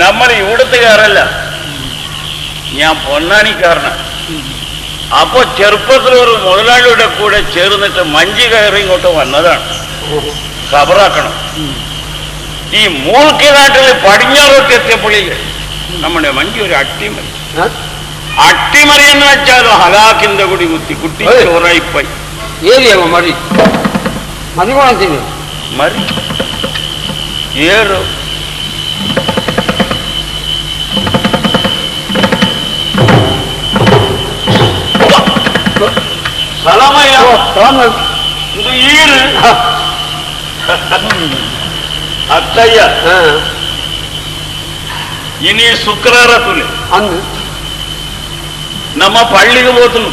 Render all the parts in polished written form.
നമ്മൾ ഇവിടുത്തുകാരല്ല, ഞാൻ പൊന്നാനിക്കാരനാണ്. അപ്പൊ ചെറുപ്പത്തിൽ ഒരു മുതലാളിയുടെ കൂടെ ചേർന്നിട്ട് മഞ്ചി കയറി ഇങ്ങോട്ട് വന്നതാണ്. ഖബറാക്കണം. ഈ മൂർക്കി നാട്ടിൽ പടിഞ്ഞാറോട്ട് എത്തിയപ്പോഴേ നമ്മുടെ മഞ്ചി ഒരു അട്ടിമറി. അട്ടിമറി എന്ന് വെച്ചാലോ ഹലാക്കിന്റെ കുടി കുത്തി കുട്ടി ചോറായിപ്പോയി. മറി മറി ഏറോ ಅತ್ತಯ್ಯ ಇನಿ ಶುಕ್ರವಾರ ತುಲೆ ನಮ್ಮ ಪಳ್ಳಿಗೆ ಹೋತನು.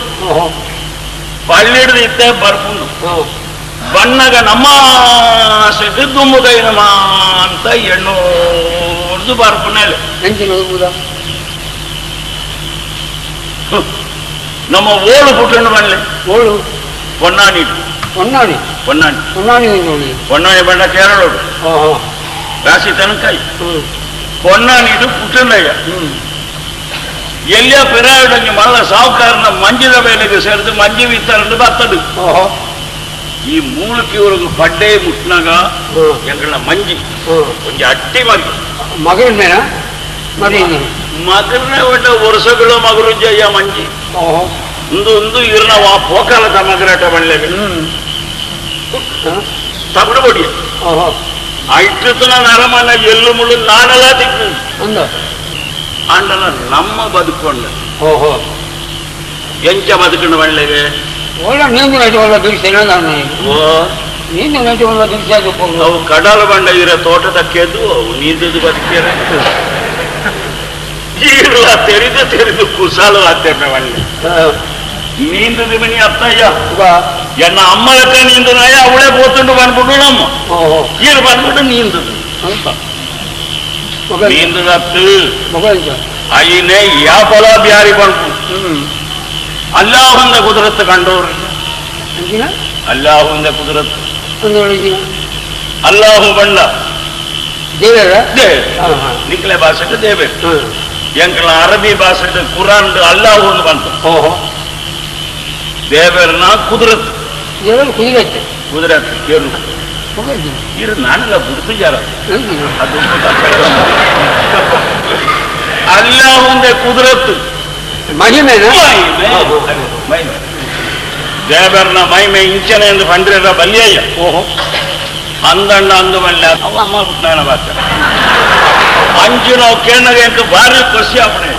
ಪಳ್ಳಿಡ್ದು ಇತ್ತೆ ಬರ್ಪುಂಡು ಬಣ್ಣಗ ನಮ್ಮ ಆಸೆಗೆ ದುಮ್ಮುದೈನಮ ಅಂತ ಎಣ್ಣೋರ್ದು ಬರ್ಪುನೇಲೆ. ನಮ್ಮ ಓಳು ಪುಟ್ಟಣ್ಣು ಬಣ್ಣಲೆ ಓಳು പൊന്നാനി പൊന്നാനി പൊന്നാനി പൊന്നാനി പൊന്നാനി പണ്ട കേരളോട് ರಾಶಿ ತನಕಾಯಿ പൊന്നാനിട്ട് ಪುಟ್ಟಣ್ಣಯ್ಯ ಎಲ್ಲ ಪಿರಾಯುಡಂಗೆ ಮಲ್ಲ ಸಾವುಕಾರನ ಮಂಜಿದ ಬೇಲೆಗೆ ಸೇರಿದು ಮಂಜಿ ವಿತ್ತರಂದು ಬರ್ತದು. ಈ ಮೂಲಕ್ಕೆ ಇವ್ರಿಗೆ ಪಡ್ಡೆ ಮುಟ್ನಾಗ ಎಂಗಳ ಮಂಜಿ ಕೊಂಚ ಅಟ್ಟಿ ಮರಿ ಮಗನ ಮರಿ ಮಗನ ಒಟ್ಟ ವರ್ಷಗಳು ಮಗರು ಜಯ್ಯ ಮಂಜಿ ಒಂದು ಒಂದು ಇವ್ರನ್ನ ಪೋಕಾಲದ ಮಗರಾಟ ಬಣ್ಲೆ ತಗಡು ಬಡಿಯ ಐಟುತನ ನರಮನ ಎಲ್ಲು ಮುಳ್ಳು ನಾನೆಲ್ಲ ತಿಕ್ಕು ಆಂಡಲ ನಮ್ಮ ಬದುಕೊಂಡ ಎಂಚ ಬದುಕೊಂಡು ಬಣ್ಲೆಗೆ ಅವು ಕಡಲ ಬಂಡ ಇರ ತೋಟದ ಕೆದ್ದು ಅವು ನೀಂದದ್ದು ಬದುಕ್ಯಾರ ಈರ್ಲ ತೆರೆದು ತೆರೆದು ಕುಸಾಲು ಆಗ್ತೇವೆ ಬಣ್ಲೆ ನೀಂದದು ಮನಿ ಅತ್ತಯ್ಯ ಎನ್ನ ಅಮ್ಮಲಕ್ಕ ನೀಂದನಾಯ ಅವಳೇ పోతుండు ಬಂದ್ಬಿಟ್ಟು ನಮ್ಮ ಈರು ಬಂದ್ಬಿಟ್ಟು ನೀಂದದು ನೀಂದದತ್ತು ಐನೇ ಯಾಪಲ ಬ್ಯಾರಿ ಬಂದ್ಬಿಟ್ಟು ಅಲ್ಲಾಹುಂದ ಕುದುರತ್ತು ಕಂಡವ್ರು. ಅಲ್ಲಾಹುಂದ ಕುದುರತ್ತು ಅಲ್ಲಾಹು ಬಣ್ಣ ನಿಕ್ಲೆ ಭಾಷೆಗೆ ದೇವೆ ಎಂಕಲ ಅರಬಿ ಭಾಷೆ ಕುರಾನ್ ಅಲ್ಲಾಹು ಬಂತು. ದೇವರನ್ನ ಕುದುರತ್ತು ಕುದುರತ್ತೆ ಕುದುರತ್ತು ಕೇರು ಇರು ನಾನೆಲ್ಲ ಗುರುತು ಜಾರ ಅದು ಅಲ್ಲಾಹುಂದೆ ಕುದುರತ್ತು ಮಹಿಮೆ ಮಹಿಮೆ ದೇವರನ್ನ ಮಹಿಮೆ ಇಂಚನೆ ಎಂದು ಪಂಡ್ರ ಬಲ್ಯಯ್ಯ. ಓಹೋ ಅಂದಣ್ಣ ಅಂದು ಬಲ್ಯ ಅವ ಅಮ್ಮ ಪುಟ್ಟಾಣ ಭಾಷೆ ಅಂಚು ನಾವು ಕೇಳಾಗ ಎಂತ ಭಾರಿ ಖುಷಿ ಆಪಣೆ.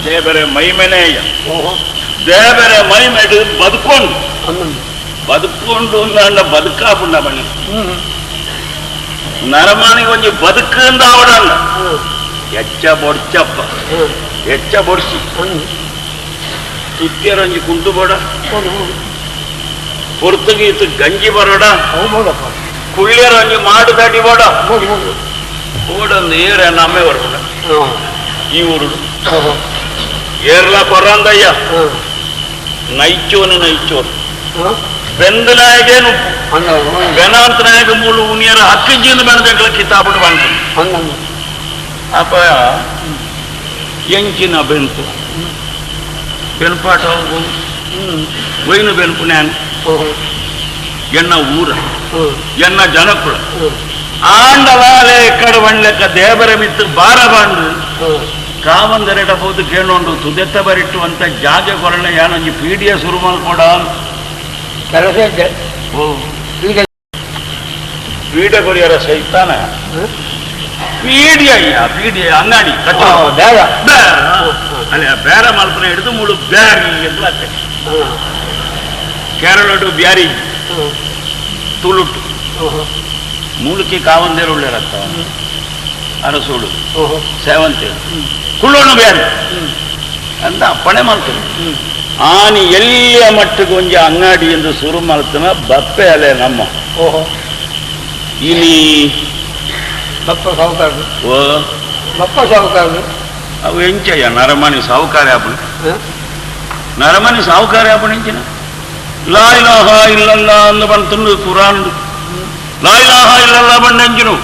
ದೇವರ ಮಹಿಮೆನೇ ಅಯ್ಯ. ದೇವರ ಮಹಿಮೆ ಬದುಕೊಂಡು ಬದುಕೊಂಡು ಅಂದ ಬದುಕಾಪುಂಡ ಬಣ್ಣ ನರಮಾನಿಗೆ ಒಂಜಿ ಬದುಕಂದ ಅವಡಲ್ಲ ಎಚ್ಚ ಬೊಡ್ಚಪ್ಪ ಎಚ್ಚ ಬೊಡ್ಸಿ ತುತ್ತಿಯರೊಂಜಿ ಕುಂಟು ಬೋಡ ಪೊರ್ತುಗೀತು ಗಂಜಿ ಬರೋಡ ಕುಳ್ಳಿಯರೊಂಜಿ ಮಾಡು ದಾಟಿ ಬೋಡ ಓಡೊಂದು ಏರ ನಮ್ಮೆ ಬರ್ಬೋಡ ಈ ಊರು ಏರ್ಲ ಕೊರಂದಯ್ಯ ನೈಚೋನು ನೈಚೋನು ಬೆಂದನಾಯಗೇನು ಬೆನಾಂತನಾಯಕ ಮೂಲು ಉನಿಯರ ಹಕ್ಕಿಜಿಂದ ಬೆಳೆದ ಕಿತಾಪುಡು ಬಂತು. ಅಪ್ಪ ಎಂಚಿನ ಬೆಂತು ಬೆನ್ಪಾಟ ಒಯ್ನು ಬೆನ್ಪು ನ್ಯಾನ್ ಎನ್ನ ಊರ ಎನ್ನ ಜನಕುಳ ಆಂಡಲಾಲೆ ಕಡ ಬಣ್ಲೆಕ್ಕ ದೇವರ ಮಿತ್ತು ಬಾರ ಬಾಂಡು ಕಾವಂದರೆಡ ಹೋದು ಕೇಳೋಂಡು ತುದೆತ್ತ ಬರಿಟ್ಟು ಅಂತ ಜಾಗೆ ಕೊರಳೆ ಯಾನೊಂಜಿ ಪೀಡಿಯ ಶುರು ಮಾಡ್ಕೊಡ ಕೆಲಸ ಪೀಡೆ ಕೊರಿಯರ ಸೈತಾನ ಪೀಡಿ ಅಯ್ಯ ಪೀಡಿ ಅಂಗಡಿ ಬೇಡ ಅಲ್ಲ ಬೇರ ಮಲ್ಪನ ಹಿಡಿದು ಮುಳು ಬ್ಯಾರಿ ಎಂದು ಆಗ್ತದೆ. ಕೇರಳಡು ಬ್ಯಾರಿ ತುಳುಟು ಮೂಲಕ್ಕೆ ಕಾವಂದೇರು ಉಳ್ಳೇರತ್ತ ಅರಸೋಡು ಸೇವಂತಿ ಕುಳ್ಳೋಣ ಬ್ಯಾರಿ ಅಂತ ಅಪ್ಪಣೆ ಮಾಡ್ತಾರೆ. ಆನಿ ಎಲ್ಲಿಯ ಮಟ್ಟಕ್ಕೆ ಒಂಜಿ ಅಂಗಡಿ ಎಂದು ಶುರು ಮಾಡ್ತಾನ ಬಪ್ಪೆ ಅಲೆ ನಮ್ಮ ಇನಿ ಬಪ್ಪ ಸಾಹುಕಾರರು ಓ ಬಪ್ಪ ಸಾಹುಕಾರರು ಅವು ಎಂಚಯ್ಯ ನರಮನಿ ಸಾಹುಕಾರ ಆಪಣ ನರಮನಿ ಸಾಹುಕಾರ ಆಪಣ ಎಂಚಿನ ಲಾ ಇಲಾಹ ಇಲ್ಲಲ್ಲ ಅಂದು ಬಂತು ಕುರಾನ್ ಲಾ ಇಲಾಹ ಇಲ್ಲಲ್ಲ ಬಂಡೆಂಚಿನು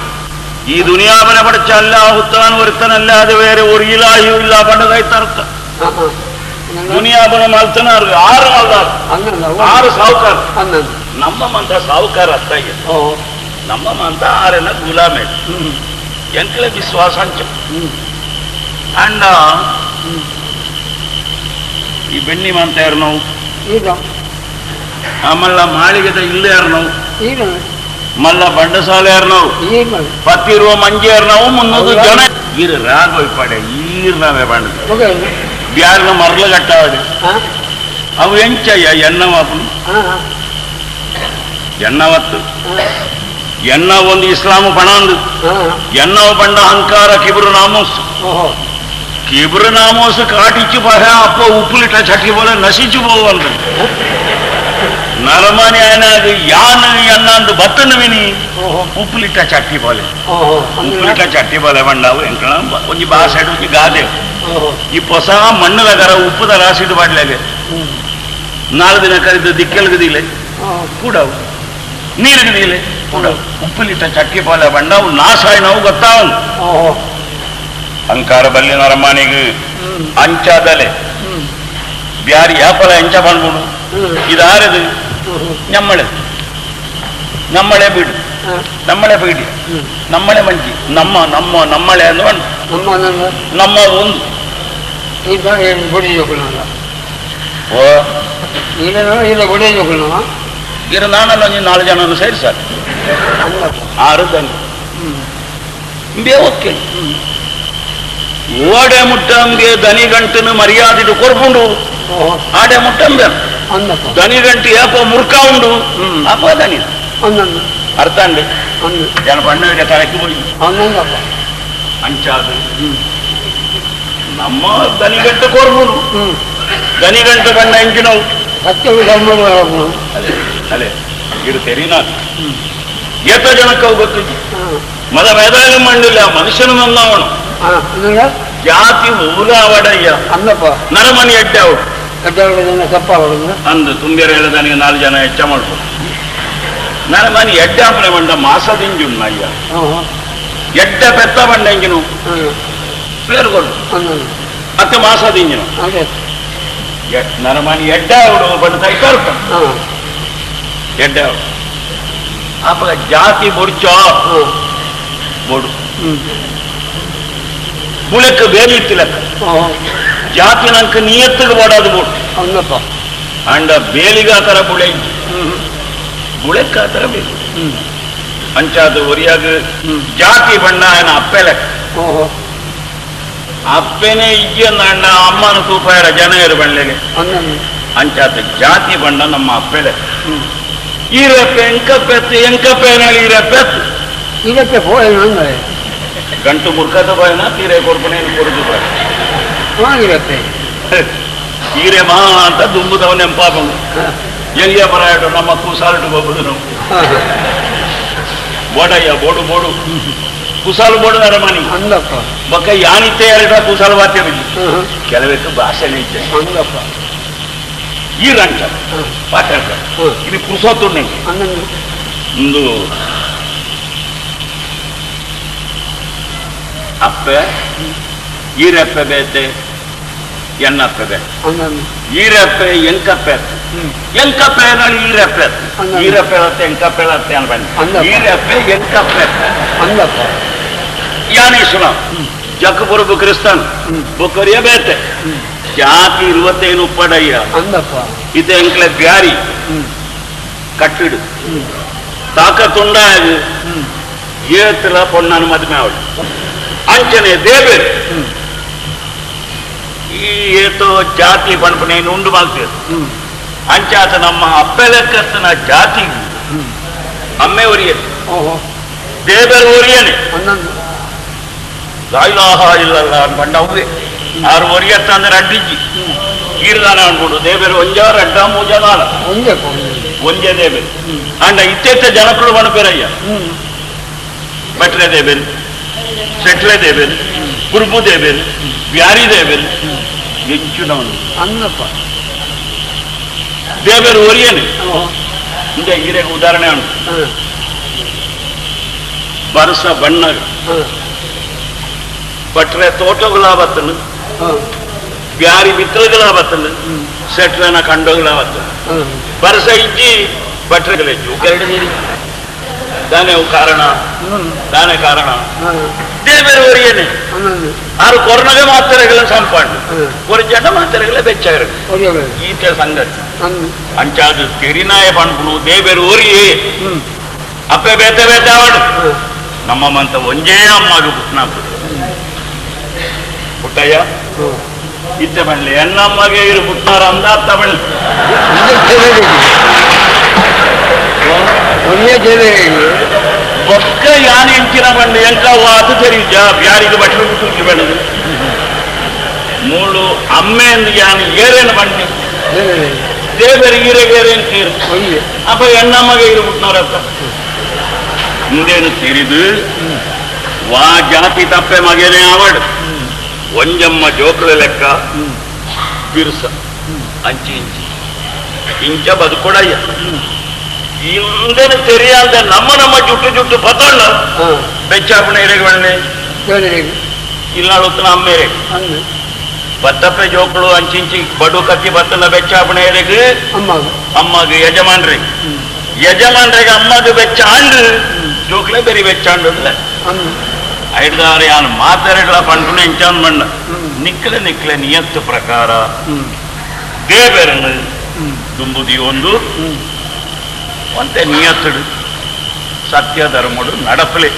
ഈ ദുനിയാവനെ പഠിച്ച അല്ലാഹുത്താൻ ഒരുത്തനല്ലാതെ വേറെ ഒരു ഇലാഹിയും ഇല്ല പണ്ടതായി തർത്ത ದುನಿಯಾಬನ ಮಲ್ತನಾರು ಆರು ಮಲ್ದಾರು ಆರು ಸಾಹುಕಾರ ನಮ್ಮ ಮಂತ ಸಾಹುಕಾರ ಅತ್ತಯ್ಯ ನಮ್ಮ ಮಂತ ಆರೆನ ಗುಲಾಮೆ ಎಂಕಲೆ ವಿಶ್ವಾಸ ಅಂಚ ಅಂಡ ಈ ಬೆಣ್ಣಿ ಮಂತ ಯಾರು ನಾವು ಮಲ್ಲ ಮಾಳಿಗೆದ ಇಲ್ಲ ಯಾರು ನಾವು ಮಲ್ಲ ಬಂಡಸಾಲೆ ಯಾರು ನಾವು ಪತ್ತಿರುವ ಮಂಜಿ ಯಾರು ನಾವು ಮುನ್ನೂರು ಜನ ಈರು ರಾಗೋಯ್ಪಾಡೆ ಈರ್ ನಾವೇ ಬಂಡ ಬ್ಯಾರ್ನ ಮರಳು ಕಟ್ಟಾವಡೆ ಅವು ಎಂಚಯ್ಯ ಎನ್ನವಾಪನು ಎನ್ನವತ್ತು ಎನ್ನ ಒಂದು ಇಸ್ಲಾಮ ಪಣಂದು ಎನ್ನವ ಬಂಡ ಅಹಂಕಾರ ಕಿಬರು ನಾಮೋಸ್ ಕಿಬರು ನಾಮೋಸ್ ಕಾಟಿಚ್ಚು ಪಹ ಅಪ್ಪ ಉಪ್ಪುಲಿಟ್ಟ ಚಟ್ಟಿ ಬೋಲೆ ನಶಿಚ್ಚು போವಂದು ನರಮಾನಿ ಆಯ್ನಾಗ ಯಾನು ಎನ್ನಂದು ಬತ್ತನು ವಿನಿ ಉಪ್ಪುಲಿಟ್ಟ ಚಟ್ಟಿ ಬೋಲೆ ಉಪ್ಪುಲಿಟ್ಟ ಚಟ್ಟಿ ಬೋಲೆ ಬಂಡಾವು ಎಂಕಣ ಒಂಜಿ ಬಾಸೆಡ್ ಒಂಜಿ ಗಾದೆ ಈ ಹೊಸ ಮಣ್ಣದ ಕರ ಉಪ್ಪುದ ರಾಸಿಡು ಬಾಡ್ಲಾಗೆ ನಾಲ್ಕು ದಿನ ಕರಿದು ದಿಕ್ಕೆಲ್ಗದಿಲ್ಲ ಕೂಡವು ನೀರುಗದಿಲ್ಲ ಕೂಡವು ಉಪ್ಪುಲಿಟ್ಟ ಚಟ್ಟಿ ಬೋಲೆ ಬಂಡಾವು ನಾಸಾಯ್ ನಾವು ಗೊತ್ತಾವನು ಅಹಂಕಾರ ಬಲ್ಲಿ ನರಮಾನಿಗೆ ಅಂಚಾದಲೆ ಬ್ಯಾರಿ ಯಾಪಲ ಎಂಚ ಬಂದ್ಬಿಡು ಇದಾರದು ನಮ್ಮಳೆ ನಮ್ಮಳೆ ಬೀಡು ನಮ್ಮಳೆ ಬೀಡಿ ನಮ್ಮಳೆ ಮಂಜಿ ನಮ್ಮ ನಮ್ಮ ನಮ್ಮಳೆ ಅಂದ್ರೆ ನಮ್ಮ ಒಂದು ಓ ಇರ ನಾನಲ್ಲ ಒಂಜಿ ನಾಲ್ಕು ಜನ ಸೇರಿ ಸರ್ ಆರು ದನಿ ಇಂಬೇ ಓಕೆ ಓಡೆ ಮುಟ್ಟಂಬೆ ದನಿ ಗಂಟನು ಮರ್ಯಾದಿಡು ಕೊರ್ಪುಂಡು ಆಡೆ ಮುಟ್ಟಂಬೆ ದನಿ ಗಂಟು ಏಪ ಮುರ್ಕ ಉಂಡು ಅಪ್ಪ ದನಿ ಅರ್ಥ ಅಂడి ಜನ ಬಣ್ಣ ತಲೆಗೆ ಹೋಗಿ ಅಂಚಾದ ನಮ್ಮ ದನಿಗಂಟು ಕೊರ್ಪುಂಡು ದನಿಗಂಟು ಬಣ್ಣ ಎಂಚಿನವು ಅಲ್ಲೇ ಇದು ತೆರೀನಾ ಏತ ಜನಕ್ಕೆ ಗೊತ್ತಿದ್ದು ಮದ ಮೇದಾಯ ಮಂಡಿಲ್ಲ ಮನುಷ್ಯನು ನನ್ನವನು ಜಾತಿ ಊರಾವಡಯ್ಯ ನರಮನಿ ಅಡ್ಡ ಅವಳು ಅಂದು ತುಂಬಿರ ಹೇಳಿದನಿಗೆ ನಾಲ್ಕು ಜನ ಹೆಚ್ಚ ಮಾಡ್ಬೋದು ನರಮನಿ ಎಡ್ಡ ಬಂಡ ಮಾಸದಿಂಜುಣ್ಣ ಅಯ್ಯ ಎಡ್ಡ ಪೆತ್ತ ಬಂಡ ಎಂಜಿನು ಪೇರುಗೊಳ್ಳು ಮತ್ತೆ ಮಾಸದಿಂಜಿನು ನರಮನಿ ಎಡ್ಡ ಅವಳು ಬಂಡ ತೈತಾರ್ತ ಎಡ್ಡ ಅವಳು ಆಪಗ ಜಾತಿ ಬೊಡ್ಚೋ ಬೋಡು ಬುಳಕ್ಕೆ ಬೇಲಿ ಇತ್ತಿಲಕ್ಕ ಜಾತಿ ನಂಕ ನಿಯತ್ತಿಗೆ ಬೋಡಾದು ಬೋಡು ಅಂಡ ಬೇಲಿಗೆ ಆ ಥರ ಬುಳೆ ಬುಳೆಕ್ಕೆ ಆ ಥರ ಬೇಕು ಅಂಚಾದ ಒರಿಯಾಗ ಜಾತಿ ಬಣ್ಣ ಏನ ಅಪ್ಪೆ ಲೆಕ್ಕ ಅಪ್ಪೆನೇ ಇಜ್ಜಿಯನ್ನ ಅಣ್ಣ ಅಮ್ಮನ ತೂಪಾಯರ ಜನ ಇರು ಬಣ್ಲೆಗೆ ಅಂಚಾತ ಜಾತಿ ಬಣ್ಣ ನಮ್ಮ ಅಪ್ಪೆ ಲೆಕ್ಕ ಈರಪ್ಪೆ ಎಂಕಪ್ಪೆತ್ತು ಎಂಕಪ್ಪೆ ಈರಪ್ಪೆತ್ತು ಈರಪ್ಪೆ ಪೋಯನ ಗಂಟು ಮುರ್ಕದ ಬಾಯನ ತೀರೆ ಕೊರ್ಪಣೆ ಕೊರದು ಬಾಯ ಈರಪ್ಪೆ ಈರೆ ಮಾ ಅಂತ ದುಂಬುದವ ನೆಂಪಾಪನು ಎಲ್ಲಿಯ ಬರಾಯಟು ನಮ್ಮ ಕುಸಾಲಟು ಹೋಗುದು ನಾವು ಬೋಡಯ್ಯ ಬೋಡು ಬೋಡು ಕುಸಾಲು ಬೋಡು ನರಮಾನಿ ಅಂದಪ್ಪ ಬೊಕ್ಕ ಯಾನಿತ್ತೆ ಎರಡ ಕುಸಾಲು ವಾತ್ಯ ಕೆಲವಕ್ಕೆ ಭಾಷೆನೇ ಇದ್ದೆ ಅಂದಪ್ಪ ಈ ರಂಚ ಪಾಠ ಇದು ಕುಸೋತುಣ್ಣೆ ಒಂದು ಅಪ್ಪೆ ಈರಪ್ಪೆ ಬೇತೆ ಎನ್ನಪ್ಪೆ ಬೇತೆ ಈರಪ್ಪೆ ಎಂಕಪ್ಪೆ ಎಂಕಪ್ಪೆ ನಾಳೆ ಈರಪ್ಪೆ ಈರಪ್ಪೆ ಅತ್ತೆ ಎಂಕಪ್ಪೆ ಅತ್ತೆ ಅನ್ಬಂದು ಈರಪ್ಪೆ ಎಂಕಪ್ಪೆ ಅಂದಪ್ಪ ಯಾನೇಶ್ವರ ಜಕ್ಕಪುರಬು ಕ್ರಿಸ್ತನ್ ಬೊಕ್ಕರಿಯ ಬೇತೆ ಜಾತಿ ಇರುವತ್ತೇನು ಉಪ್ಪಡಯ್ಯ ಅಂದಪ್ಪ ಇದು ಎಂಕ್ಲೆ ಬ್ಯಾರಿ ಕಟ್ಟಿಡು ತಾಕತ್ತುಂಡ ಏತ್ರ ಪೊಣ್ಣನ ಮದುವೆ ಅವಳು ಅಂಚನೆ ದೇವೇರು ಈ ಏತೋ ಜಾತಿ ಪಣಪಣೆಯನ್ನು ಉಂಡು ಮಾಡ್ತೀವಿ ಅಂಚಾತ ನಮ್ಮ ಅಪ್ಪೆ ಲೆಕ್ಕಸ್ತನ ಜಾತಿ ಅಮ್ಮೆ ಒರಿಯನೆ ದೇವರು ಒರಿಯನೆ ಲಾಯಿಲಾಹ ಇಲ್ಲಲ್ಲ ಅನ್ಬಂಡ ಅವೇ ಆರು ಒರಿಯತ್ತ ಅಂದ್ರೆ ಅಡ್ಡಿಜ್ಜಿ ಕೀರ್ದಾನ ಅನ್ಬಿಡು ದೇವರು ಒಂಜಾರು ಅಡ್ಡ ಮೂಜನಾಲ ಒಂಜೆ ದೇವೇರು ಅಂಡ ಇತ್ತೆತ್ತ ಜನಕುಳು ಬಣಪೇರಯ್ಯ ಭಟ್ರೆ ದೇವೇರು ಸೆಟ್ಲೆ ದೇವೇರು ಕುರುಬು ದೇವೇರು ಬ್ಯಾರಿ ದೇವೇರು ಎಂಚುನವನು ಅನ್ನಪ್ಪ ದೇವೇರು ಒರಿಯನೆ ಇಂದ ಹಿರೇಗೆ ಉದಾಹರಣೆ ಅಣ್ಣ ಬರಸ ಬಣ್ಣ ಭಟ್ರೆ ತೋಟಗಳ ಬತ್ತನು ಬ್ಯಾರಿ ಮಿತ್ರಗಳ ಬತ್ತನು ಸೆಟ್ಲನ ಕಂಡಗಳ ಬತ್ತನು ಬರಸ ಇಜ್ಜಿ ಭಟ್ರೆಗಳ ಜೋಕೆರಡು ನೀರಿ ದಾನೆ ಕಾರಣ ದಾನೆ ಕಾರಣ ದೇವರು ಒರಿಯನೆ ಆರು ಕೊರೋನಾಗೆ ಮಾತ್ರೆಗಳ ಸಂಪಾಂಡು ಕೊರಜಂಡ ಮಾತ್ರೆಗಳ ಬೆಚ್ಚಾಗ ಈತ ಸಂಗತಿ ಅಂಚಾದು ತೆರಿನಾಯ ಪಣ್ಪುನು ದೇವರು ಒರಿಯೇ ಅಪ್ಪೆ ಬೇತೆ ಬೇತೆ ಅವಳು ನಮ್ಮಮ್ಮಂತ ಒಂಜೇ ಅಮ್ಮಗೆ ಪುಟ್ಟನ ಪುಟ್ಟಯ್ಯ ಇತ್ತೆ ಬಣ್ಲೆ ಎನ್ನಮ್ಮಗೆ ಇರು ಪುಟ್ಟನಾರ ಅಂದ ಅತ್ತ ಬಣ್ಲೆ ಬೊಕ್ಕ ಯಾನೆ ಎಂಚಿನ ಬಣ್ಣ ಎಂಕ ಅದು ತೆರಿಯುಜ ಯಾರಿಗೆ ಬಟ್ಟೆ ಬಿಟ್ಟು ಬಣ್ಣದು ಮೂಳು ಅಮ್ಮೆ ಎಂದು ಯಾನು ಏರೇನು ಬಣ್ಣಿ ದೇವರಿಗೆ ಈರೆಗೇರೇನು ತೀರು ಅಪ್ಪ ಎಣ್ಣಮ್ಮಗೆ ಇರು ಪುಟ್ಟನವರತ್ತ ಮುಂದೇನು ತಿರಿದು ವಾ ಜಾತಿ ತಪ್ಪೆ ಮಗನೇ ಅವಳು ಒಂಜಮ್ಮ ಜೋಕುಳ ಲೆಕ್ಕ ಬಿರುಸ ಅಂಚಿ ಇಂಚಿ ಇಂಚ ಬದುಕೊಡಯ್ಯ ಇಂದೇನು ತೆರಿಯಾದ ನಮ್ಮ ನಮ್ಮ ಜುಟ್ಟು ಜುಟ್ಟು ಪತ್ತಣ್ಣ ಬೆಚ್ಚಾಪಣೆ ಇರೆಗಳನ್ನೇ ಇಲ್ಲಾಳುತ್ತನ ಅಮ್ಮೇರೆ ಬತ್ತಪ್ಪೆ ಜೋಕುಳು ಅಂಚಿಂಚಿ ಬಡು ಕತ್ತಿ ಬತ್ತನ ಬೆಚ್ಚಾಪಣೆ ಇರೆಗೆ ಅಮ್ಮಗೆ ಯಜಮಾನ್ರಿ ಯಜಮಾನ್ರಿಗೆ ಅಮ್ಮಗ ಬೆಚ್ಚ ಆಂಡು ಜೋಕ್ಲೆ ಬೇರೆ ಬೆಚ್ಚ ಆಂಡು ಐದಾರು ಯಾನು ಮಾತಾಡಲ ಪಂಟುನ ಇಂಚಾನ್ ಮಣ್ಣ ನಿಕ್ಕಲೆ ನಿಕ್ಕಲೆ ನಿಯತ್ತು ಪ್ರಕಾರ ದೇವರನ್ನು ದುಂಬುದಿ ಒಂದು ಒಂತೆ ನಿಯತ್ತುಡು ಸತ್ಯ ಧರ್ಮಡು ನಡಪಲೆ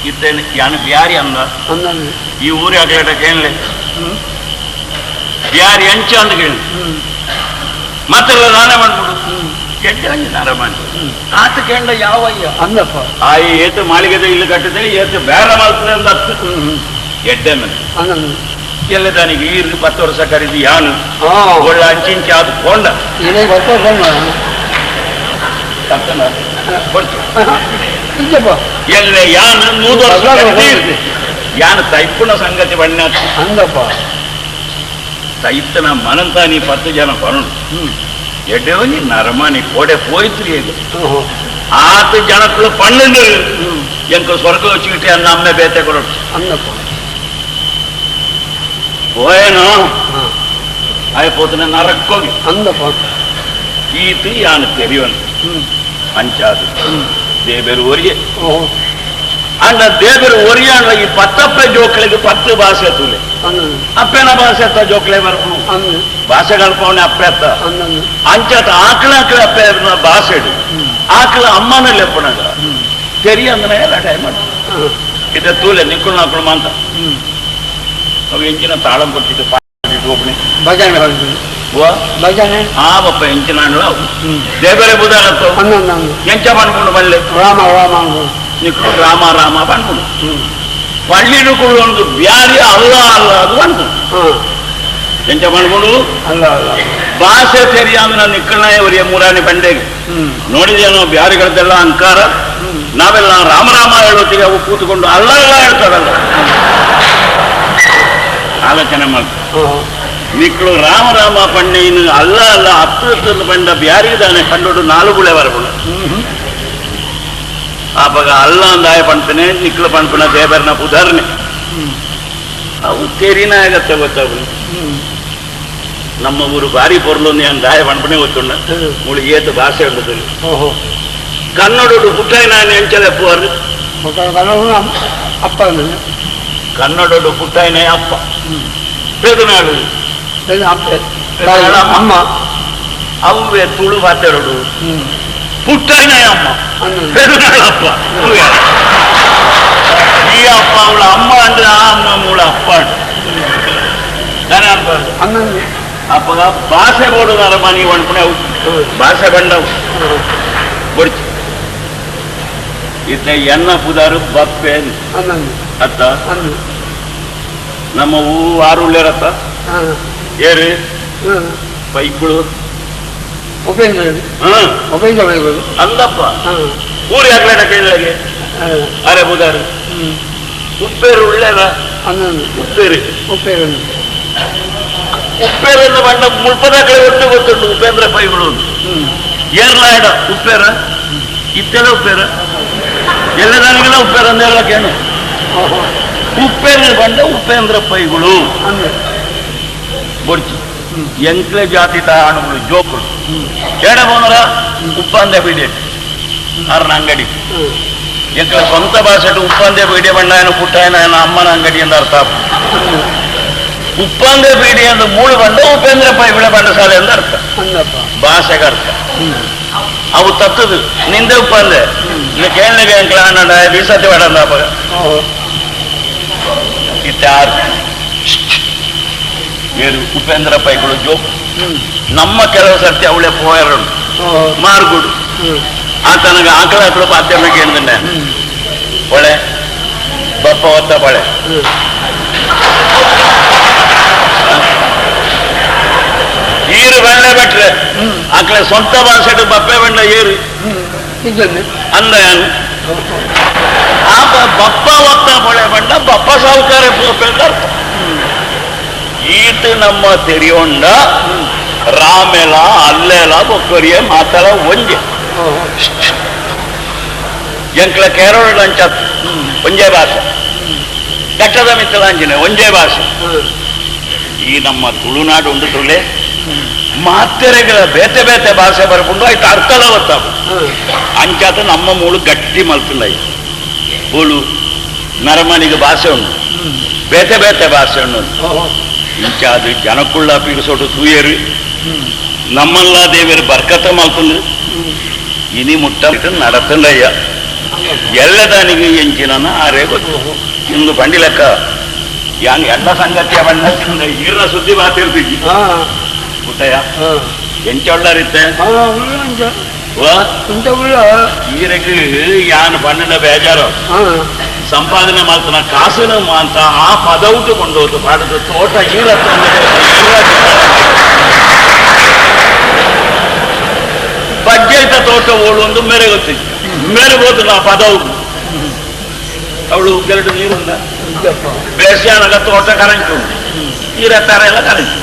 ಇತ್ತೇನೆ ಯಾನು ಬ್ಯಾರಿ ಅಂದ ಈ ಊರಿ ಅಗಲೇಟಕ್ಕೆ ಏನ್ಲೆ ಬ್ಯಾರಿ ಅಂಚ ಅಂದ ಕೇಳಿ ಮಾತೆಲ್ಲ ನಾನೇ ಮಾಡ್ಬಿಡು ಕೆಟ್ಟ ನಾರ ಮಾಡಿ ಆತ ಕೆಂಡ ಯಾವಯ್ಯ ಅಂದಪ್ಪ ಆಯಿ ಏತು ಮಾಳಿಗೆದ ಇಲ್ಲಿ ಕಟ್ಟಿದೆ ಏತು ಬೇಡ ಮಾಡ್ತದೆ ಅಂದ ಅತ್ತು ಎಡ್ಡೆ ಮೇಲೆ ಎಲ್ಲ ತಾನಿಗೆ ಈರ್ಗೆ 10 ವರ್ಷ ಕರೀದು ಯಾನು ಒಳ್ಳೆ ಅಂಚಿಂಚಿ ಅದು ಕೊಂಡ ಎಲ್ಲ ಯಾನು 100 ವರ್ಷ ಕರೀದು ಯಾನು ತೈಪುಣ ಸಂಗತಿ ಬಣ್ಣ ಅಂದಪ್ಪ ತೈತನ ಮನಂತಾನಿ 10 ಜನ ಬರೋಣ ಎಡ್ಡೆವನಿ ನರಮಾನಿ ಕೋಡೆ ಪೋಯ್ತ್ರಿ ಆತ ಜನಕ್ಕಳು ಪಣ್ಣು ಎಂಕ ಸ್ವರ್ಗ ವಚ್ಚಿக்கிட்டு ಅನ್ನ ಅಮ್ಮೆ ಬೇತೆ ಕೊಡೋದು ಅಂದಪ್ಪ పోయేను అయిపోతున్న నరక్కోగి ಅಂದಪ್ಪ ಈತು ಯಾನು ತೆರಿವನು ಅಂಚಾದು ದೇವರು ಒರಿಯೆ ಅಂಡ ದೇವರು ಒರಿಯಾಣ ಈ ಪತ್ತಪ್ಪೆ ಜೋಕ್ಳಿಗೆ 10 ಭಾಷೆ ತೂಲೆ ಅಪ್ಪೆನ ಭಾಷೆ ಅತ್ತ ಜೋಕ್ಲೆ ಬರ್ಪು ಭಾಷೆ ಕಲ್ಪವನೆ ಅಪ್ಪೆ ಅತ್ತ ಅಂಚಾತ ಆಕಳ ಆಕಳ ಅಪ್ಪೆ ಭಾಷೆ ಆಕಳ ಅಮ್ಮನ ಲೆಪ್ಪಣಗ ತೆರಿಯ ಅಂದ್ರೆ ಎಲ್ಲ ಟೈಮ್ ಇದ ತೂಲೆ ನಿಕ್ಕುಳು ನಾಕುಳು ಮಾಂತ ಅವು ಎಂಚಿನ ತಾಳಂ ಕೊಟ್ಟಿಟ್ಟು ಒಬ್ಬನೇ ಭಜನೆ ಭಜನೆ ಆ ಬಪ್ಪ ಎಂಚಿನ ದೇವರೇ ಬುಧಾರತ್ತು ಎಂಚ ಪಣ್ಕೊಂಡು ಬಲ್ಲೆ ರಾಮ ರಾಮ ನಿಕ್ಕಳು ರಾಮ ರಾಮ ಪಣ್ಕೊಂಡು ಪಳ್ಳಿಡುಕುಳು ಒಂದು ಬ್ಯಾರಿ ಅಲ್ಲ ಅಲ್ಲ ಅದು ಪಣ್ಕೊಂಡು ಎಂಚ ಪಣ್ಕೊಂಡು ಅಲ್ಲ ಅಲ್ಲ ಭಾಷೆ ತೆರಿಯಾದ ನಿಕ್ಕಳ್ನಾಯವರಿಯ ಮೂರಾಣಿ ಬಂಡೆಗೆ ನೋಡಿದೇನೋ ಬ್ಯಾರಿಗಳದ್ದೆಲ್ಲ ಅಹಂಕಾರ ನಾವೆಲ್ಲ ರಾಮ ರಾಮ ಹೇಳೋತ್ತಿಗೆ ಅವು ಕೂತ್ಕೊಂಡು ಅಲ್ಲ ಅಲ್ಲ ಹೇಳ್ತಾರಲ್ಲ ಆಲೋಚನೆ ಮಾಡ್ತಾರೆ ನಿಕ್ಕಳು ರಾಮ ರಾಮ ಪಣ್ಣೆ ಇನ್ನು ಅಲ್ಲ ಅಲ್ಲ ಹತ್ತು ಬಂಡ ಬ್ಯಾರಿದಾನೆ ಕಂಡೋಡು 4 ಗುಳೆ ಬರಬಹುದು ಆವಾಗ ಅಲ್ಲ ಅಂದಾಯ ಪಣ್ತೇನೆ ನಿಕ್ಕಳು ಪಣ್ಪುನ ದೇವರನ ಉದಾಹರಣೆ ಅವು ತೆರಿನ ಆಗತ್ತೆ ಗೊತ್ತಾಗ ನಮ್ಮ ಊರು ಭಾರಿ ಪೊರ್ಲು ಅಂದಾಯ ಪಣ್ಪಣೆ ಗೊತ್ತುಂಡ ಮುಳಿ ಏತು ಭಾಷೆ ಉಂಟು ಕನ್ನಡೋಡು ಪುಟ್ಟಾಯ ನಾನು ಎಂಚಲೆ ಪುವರು ಅಪ್ಪ ಕನ್ನಡೋಡು ಪುಟ್ಟಾಯನೇ ಅಪ್ಪ ಪೆದನಾಳು ಅಮ್ಮ ಅವೇ ತುಳು ಮಾತಾಡೋಡು ಪುಟ್ಟಾಯನೇ ಅಮ್ಮ ಪೆದನಾಳು ಅಪ್ಪ ಈ ಅಪ್ಪ ಅವಳ ಅಮ್ಮ ಅಂದ್ರೆ ಆ ಅಮ್ಮ ಮೂಳ ಅಪ್ಪ ಅನ್ಬಾರ್ದು ಅಪ್ಪಗ ಭಾಷೆ ಬೋಡು ನರಮಾನಿ ಒಣ್ಪಣೆ ಅವು ಭಾಷೆ ಬಂಡವು ಬಡ್ಚಿ ಇತ್ತ ಎನ್ನ ಪುದಾರು ಬಪ್ಪೆ ಅತ್ತ ನಮ್ಮ ಹೂ ಆರುಳ್ಳೇರತ್ತ ಏರು ಪೈಪುಳು ಅಂದಪ್ಪ ಊರು ಯಾಕಲೇಟ ಕೇಳಲಾಗೆ ಅರೆ ಬುದಾರು ಉಪ್ಪೇರು ಉಳ್ಳೇರ ಉಪ್ಪೇರು ಉಪ್ಪೇರು ಉಪ್ಪೇರನ್ನು ಬಣ್ಣ ಮುಳ್ಪದ ಕಡೆ ಒಟ್ಟು ಗೊತ್ತುಂಟು ಉಪೇಂದ್ರ ಪೈಗಳು ಏರ್ಲಾಡ ಉಪ್ಪೇರ ಇತ್ತೆಲ್ಲ ಉಪ್ಪೇರ ಎಲ್ಲದಾನಿಗೆಲ್ಲ ಉಪ್ಪೇರ ಅಂದೇಳಕ್ಕೇನು ಉಪ್ಪೇರ ಬಂಡ ಉಪೇಂದ್ರ ಪೈಗಳು ಬೊಡ್ಚಿ ಎಂಕ್ಲೆ ಜಾತಿ ತಾಣುಗಳು ಜೋಕುಳು ಏಡ ಬೋನರ ಉಪ್ಪಂದೆ ಬಿಡಿ ಆರ್ನ ಅಂಗಡಿ ಎಂಕ್ಲೆ ಸ್ವಂತ ಭಾಷೆ ಉಪ್ಪಂದೆ ಬೀಡಿ ಬಣ್ಣಾಯನ ಪುಟ್ಟಾಯನ ಅಮ್ಮನ ಅಂಗಡಿ ಎಂದು ಅರ್ಥ. ಉಪ್ಪಂದೆ ಬೀಡಿ ಎಂದು ಮೂಳು ಬಂಡ ಉಪೇಂದ್ರ ಪೈಗಳ ಬಂಡಸಾಲೆ ಎಂದು ಅರ್ಥ, ಭಾಷೆಗೆ ಅರ್ಥ. ಅವು ತತ್ತದು ನಿಂದೆ ಉಪ್ಪಂದೆ ಇನ್ನು ಕೇಳಲಿಗೆ ಎಂಕ್ಲ ಅಣ್ಣ ಬೀಸತಿ ಬೇಡ ಅಂದಪ್ಪ ಇತ್ತಾರು ಏರು ಉಪೇಂದ್ರ ಪೈಗಳು ಜೋಕ್. ನಮ್ಮ ಕೆಲವು ಸರ್ತಿ ಅವಳೆ ಪೋಯರು ಮಾರ್ಗುಡು ಆತನಿಗೆ ಆಕಳ ಆಕಳು ಪಾತ್ಯಮ ಕೇಳಿದ್ನೆ ಒಳೆ ಬಪ್ಪ ಒತ್ತ ಬಳೆ ಈರು ಬೆಳ್ಳೆ ಬಿಟ್ರೆ ಆಕಳ ಸ್ವಂತ ಭಾಷೆ ಬಪ್ಪೆ ಬೆಂಡ ಏರು ಅಂದ ಆ ಬಪ್ಪ ಒತ್ತ ಬಳೆ ಬಂಡ ಬಪ್ಪ ಸಾಹುಕಾರ ಪೋಪೆ ಅಂತ ಅರ್ಥ. ಈತ ನಮ್ಮ ತೆರಿಯೊಂಡ ರಾಮೆಲ ಅಲ್ಲೆಲ ಬೊಕ್ಕರಿಯ ಮಾತಲ ಒಂಜೆ ಎಂಕ್ಲ ಕೇರಳ ಅಂಚತ್ ಒಂಜೇ ಭಾಷೆ, ಘಟ್ಟದ ಮಿತ್ತಲಾಂಜಿನ ಒಂಜೇ ಭಾಷೆ. ಈ ನಮ್ಮ ತುಳುನಾಡು ಉಂಡು ತುಳೆ ಮಾತೆರೆಗಳ ಬೇತೆ ಬೇತೆ ಭಾಷೆ ಬರ್ಕೊಂಡು ಆಯ್ತು ಅರ್ಥಲ ಗೊತ್ತಾಗ ಅಂಚಾತ ನಮ್ಮ ಮೂಳು ಗಟ್ಟಿ ಮಲ್ತುಂಡೈ ಬೋಳು ನರಮನಿಗೆ ಭಾಷೆ ಉಂಟು, ಬೇತೆ ಬೇತೆ ಭಾಷೆ ಉಂಟು. ಇಂಚಾದು ಜನಕ್ಕುಳ್ಳ ಪೀಡಿಸೋಟು ತೂಯರು ನಮ್ಮಲ್ಲ ದೇವರು ಬರ್ಕತ್ತ ಮಲ್ತುಂಡು ಇನಿ ಮುಟ್ಟ ನಡತಂಡಯ್ಯ ಎಲ್ಲದಾನಿಗೆ ಎಂಚಿನ ಆರೇ ಗೊತ್ತು. ಇಂದು ಬಂಡಿ ಲೆಕ್ಕ ಯಾನ್ ಎಲ್ಲ ಸಂಗತಿಯ ಬಣ್ಣ ಈರ್ನ ಸುದ್ದಿ ಮಾತಿರ್ತೀವಿ ಪುಟ್ಟಯ್ಯ ಎಂಚೊಳ್ಳರಿತ್ತೆ ಈರಗೆ ಯಾನ್ ಬಣ್ಣದ ಬೇಜಾರು ಸಂಪಾದನೆ ಮಾಡ್ತಾನ ಕಾಸಿನ ಅಂತ ಆ ಪದೌಟು ಕೊಂಡೋದು ಪಾಡದ ತೋಟ ಈರ ಬಜ್ಜೈತ ತೋಟ ಓಳು ಒಂದು ಮೇರೆ ಗೊತ್ತಿತ್ತು ಮೇರೆ ಬೋದು ನಾ ಪದವು ಅವಳು ಎರಡು ನೀರುಂದ ಬೇಸಿಯಾನಾಗ ತೋಟ ಕರೆಂಟ್ ಉಂಟು ಈರ ತರ ಎಲ್ಲ ಕರೆಂಟ್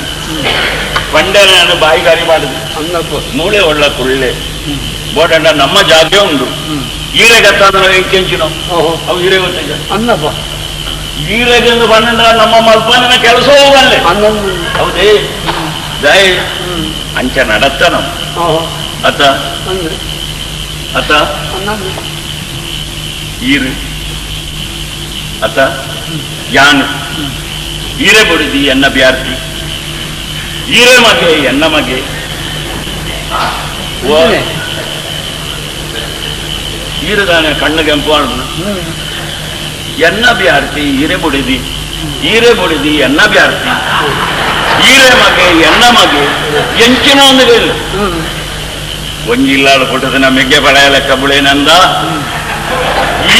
ಬಂಡೆ ನಾನು ಬಾಯಿ ಗಾರಿ ಮಾಡುದು ಮೂಳೆ ಒಳ್ಳ ಕುಳ್ಳೆ ಬೋಟಂಡ ನಮ್ಮ ಜಾಗೆ ಉಂಟು. ಈರೆಗತ್ತ ಕೆಂಚಿನ ಅವು ಈರೆ ಗೊತ್ತಿದ್ದ ಅನ್ನಪ್ಪ ಈರೆಗೆಂದು ಬಣ್ಣ ನಮ್ಮ ಮಲ್ಪನ ಕೆಲಸ ಹೋಗಲ್ಲೇ ಹೌದೇ ದಯ ಅಂಚ ನಡತ್ತ ನಮ್ಮ ಅತ ಅತ ಈರು ಅತ ಯಾನು ಈರೆ ಬಡಿದಿ ಎನ್ನ ಬ್ಯಾರ್ತಿ ಈರೆ ಮಗೆ ಎನ್ನ ಮಗೆ ಈರದಾನೆ ಕಣ್ಣು ಕೆಂಪು ಎನ್ನ ಬ್ಯಾರ್ತಿ ಈರೆ ಬಡಿದಿ ಈರೆ ಬಡಿದಿ ಎನ್ನ ಬ್ಯಾರ್ತಿ ಈರೆ ಮಗೆ ಎನ್ನ ಮಗೆ ಎಂಚಿನ ಒಂದು ಇಲ್ಲ ಒಂಜಿಲ್ಲಾಡು ಕೊಟ್ಟದ ನಮಗೆ ಪಡೆಯಲ ಕಬುಳೇನಂದ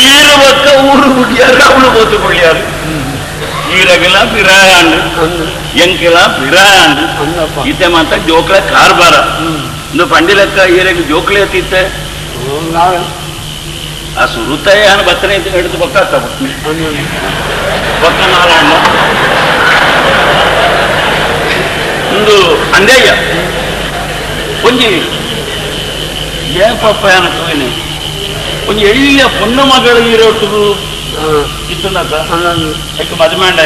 ಈರು ಬಕ್ಕ ಊರು ಗುಡಿಯಾರು ಅವಳು ಗೋತು ಕುಳ್ಳಿಯಾರು ಈರಗಿಲ್ಲ ಪಿರಾಯಾಂಡು ಎಂಕಿಲ ಪಿರಾಯಾಂಡು ಇತ್ತೆ ಮಾತ ಜೋಕ್ಲೆ ಕಾರ್ಬಾರ ಇಂದು ಪಂಡಿ ಲೆಕ್ಕ ಈರೆಗೆ ಜೋಕ್ಲೆ ಎತ್ತಿತ್ತೆ ಆ ಸುರುತ್ತಯ್ಯ ಬತ್ತನೆ ಹಿಡಿದು ಬೊಕ್ಕ ಬೊಕ್ಕ ನಾರಾಯಣ ಇಂದು ಅಂದಯ್ಯ ಒಂಜಿ ಏಪಪ್ಪ ಏನಕ್ಕೆ ಒಂಜಿ ಎಳ್ಳಿಯ ಪೊಣ್ಣು ಮಗಳು ಈರೋಟು ಇತ್ತುಂಡಕ್ಕ ಯಾಕೆ ಮದುವೆ ಅಂಡ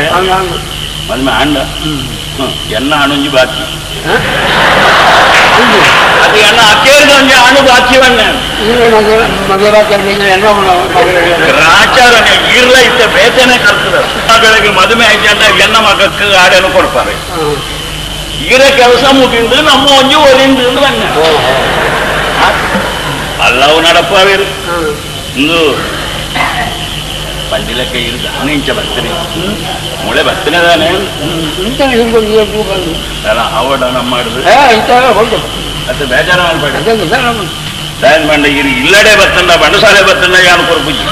ಮದುವೆ ಅಂಡ ಎನ್ನ ಹಣುಂಜಿ ಬಾಕಿ ಅದು ಎಣ್ಣ ಅಕ್ಕೇರಿದ ಒಂಜಿ ಹಣು ಬಾಕಿ ಬಣ್ಣ ರಾಚಾರನೆ ಈರ್ಲ ಇತ್ತ ಬೇತನೆ ಕರ್ತದ ಮಗಳಿಗೆ ಮದುವೆ ಆಯ್ತು ಅಂತ ಎನ್ನ ಮಗಕ್ಕೆ ಆಡೇನು ಕೊಡ್ತಾರೆ ಈರ ಕೆಲಸ ಮುಗಿಂದು ನಮ್ಮ ಒಂಜಿ ಒರಿಂದು ಬಣ್ಣ ಅಲ್ಲವು ನಡಪ್ಪಾವೇರು ಇಂದು ಪಂಡಿಲಕ್ಕ ಇರು ದಾನೆ ಇಂಚ ಬರ್ತೀನಿ ಮೂಳೆ ಬರ್ತೀನಿ ದಾನೆ ಅಲ್ಲ ಆವಡ ನಮ್ಮ ಮಾಡುದು ಅದು ಬೇಜಾರ ಮಾಡ್ಬೇಡ ದಾನ್ ಬಂಡ ಇರು ಇಲ್ಲಡೆ ಬರ್ತಂಡ ಬಂಡಸಾಲೆ ಬರ್ತಂಡ ಯಾನು ಕೊರ್ಪುಜಿ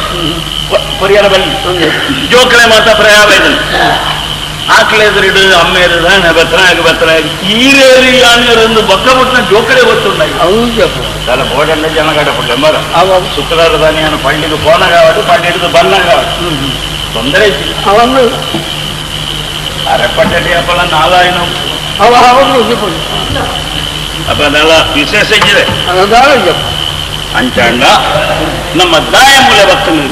ಕೊರಿಯರ ಬಲ್ಲಿ ಜೋಕಲೆ ಮಾತ ಪ್ರಯಾವ ಇದನ್ನು ಆಕಳೆದುರಿಡು ಅಮ್ಮೇರು ದಾನೆ ಬರ್ತನಾಗ ಬರ್ತನಾಗ ಈರೇರಿ ಯಾನೇರೆಂದು ಬೊಕ್ಕ ಬಿಟ್ಟ ಜೋಕಳೆ ಗೊತ್ತುಂಡ ಅಲ್ಲ ಬೋಡಣ್ಣ ಜನಗಡ ಪುಳ್ಳೆ ಮರ ಶುಕ್ರವಾರ ದಾನಿ ಪಳ್ಳಿಗೆ ಫೋನಾಗವಾಡು ಪಳ್ಳಿ ಹಿಡಿದು ಬನ್ನಾಗವಾಡು ತೊಂದರೆ ಅರೆಪಟ್ಟೆ ಅಪ್ಪಲ ನಾಲಾಯನ ಅಪ್ಪ ಅದೆಲ್ಲ ವಿಶೇಷ ಇದೆ. ಅಂಚಾಂಡ ನಮ್ಮ ದಾಯ ಮೂಲೆ ಬರ್ತನೆ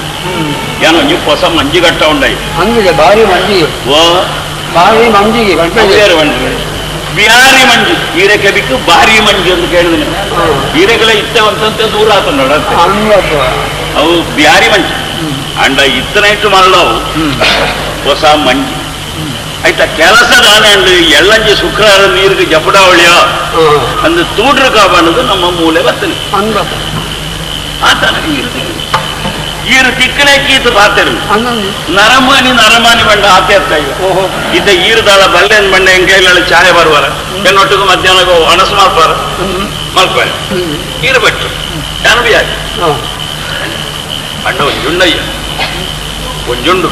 ಏನೋ ನೀವು ಹೊಸ ಮಂಜಿ ಕಟ್ಟ ಉಂಡಾಯಿ ಅಂದ್ರೆ ಭಾರಿ ಮಂಜಿಗೆ ಓ ಭಾರಿ ಮಂಜಿಗೆ ಬಿಹಾರಿ ಮಂಜು ಹೀರೆಕೆ ಬಿಕ್ಕು ಭಾರಿ ಮಂಜು ಅಂತ ಕೇಳಿದ್ರೆ ಹೀರೆಗಳ ಇತ್ತವಂತಂತ ದೂರ ಆತ ನೋಡ ಅವು ಬಿಹಾರಿ ಮಂಜು ಅಂಡ ಇತ್ತನೈಟು ಮಲ್ಲವು ಹೊಸ ಮಂಜು ಆಯ್ತಾ ಕೆಲಸ ದಾನೆ ಅಂಡ್ ಎಳ್ಳಂಜಿ ಶುಕ್ರವಾರ ನೀರಿಗೆ ಜಪಡಾವಳಿಯೋ ಅಂದು ತೂಡ್ರ ಕಾಬಣ್ಣದು ನಮ್ಮ ಮೂಲೆ ಬರ್ತನೆ ಆತನ ಈರು ತಿಕ್ಕನೆ ಕೀತು ಪಾತೆರು ನರಮಾನಿ ನರಮಾನಿ ಬಂಡ ಆತೆ ಇರ್ತಾ ಇದ್ದ ಈರುದಾಳ ಬಲ್ಲೆನ್ ಬಂಡ ಹೆಂಗೈಲ ಚಾಯ ಬರುವಾರ ಎನ್ನೊಟ್ಟಿಗೂ ಮಧ್ಯಾಹ್ನ ಹಣಸು ಮಾಡ್ಪಾರ ಮಲ್ಪಾರ ಈರು ಬಟ್ಟು ಯಾರು ಬಿ ಆಗಿ ಬಣ್ಣ ಒಂಜುಂಡಯ್ಯ ಒಂಜುಂಡು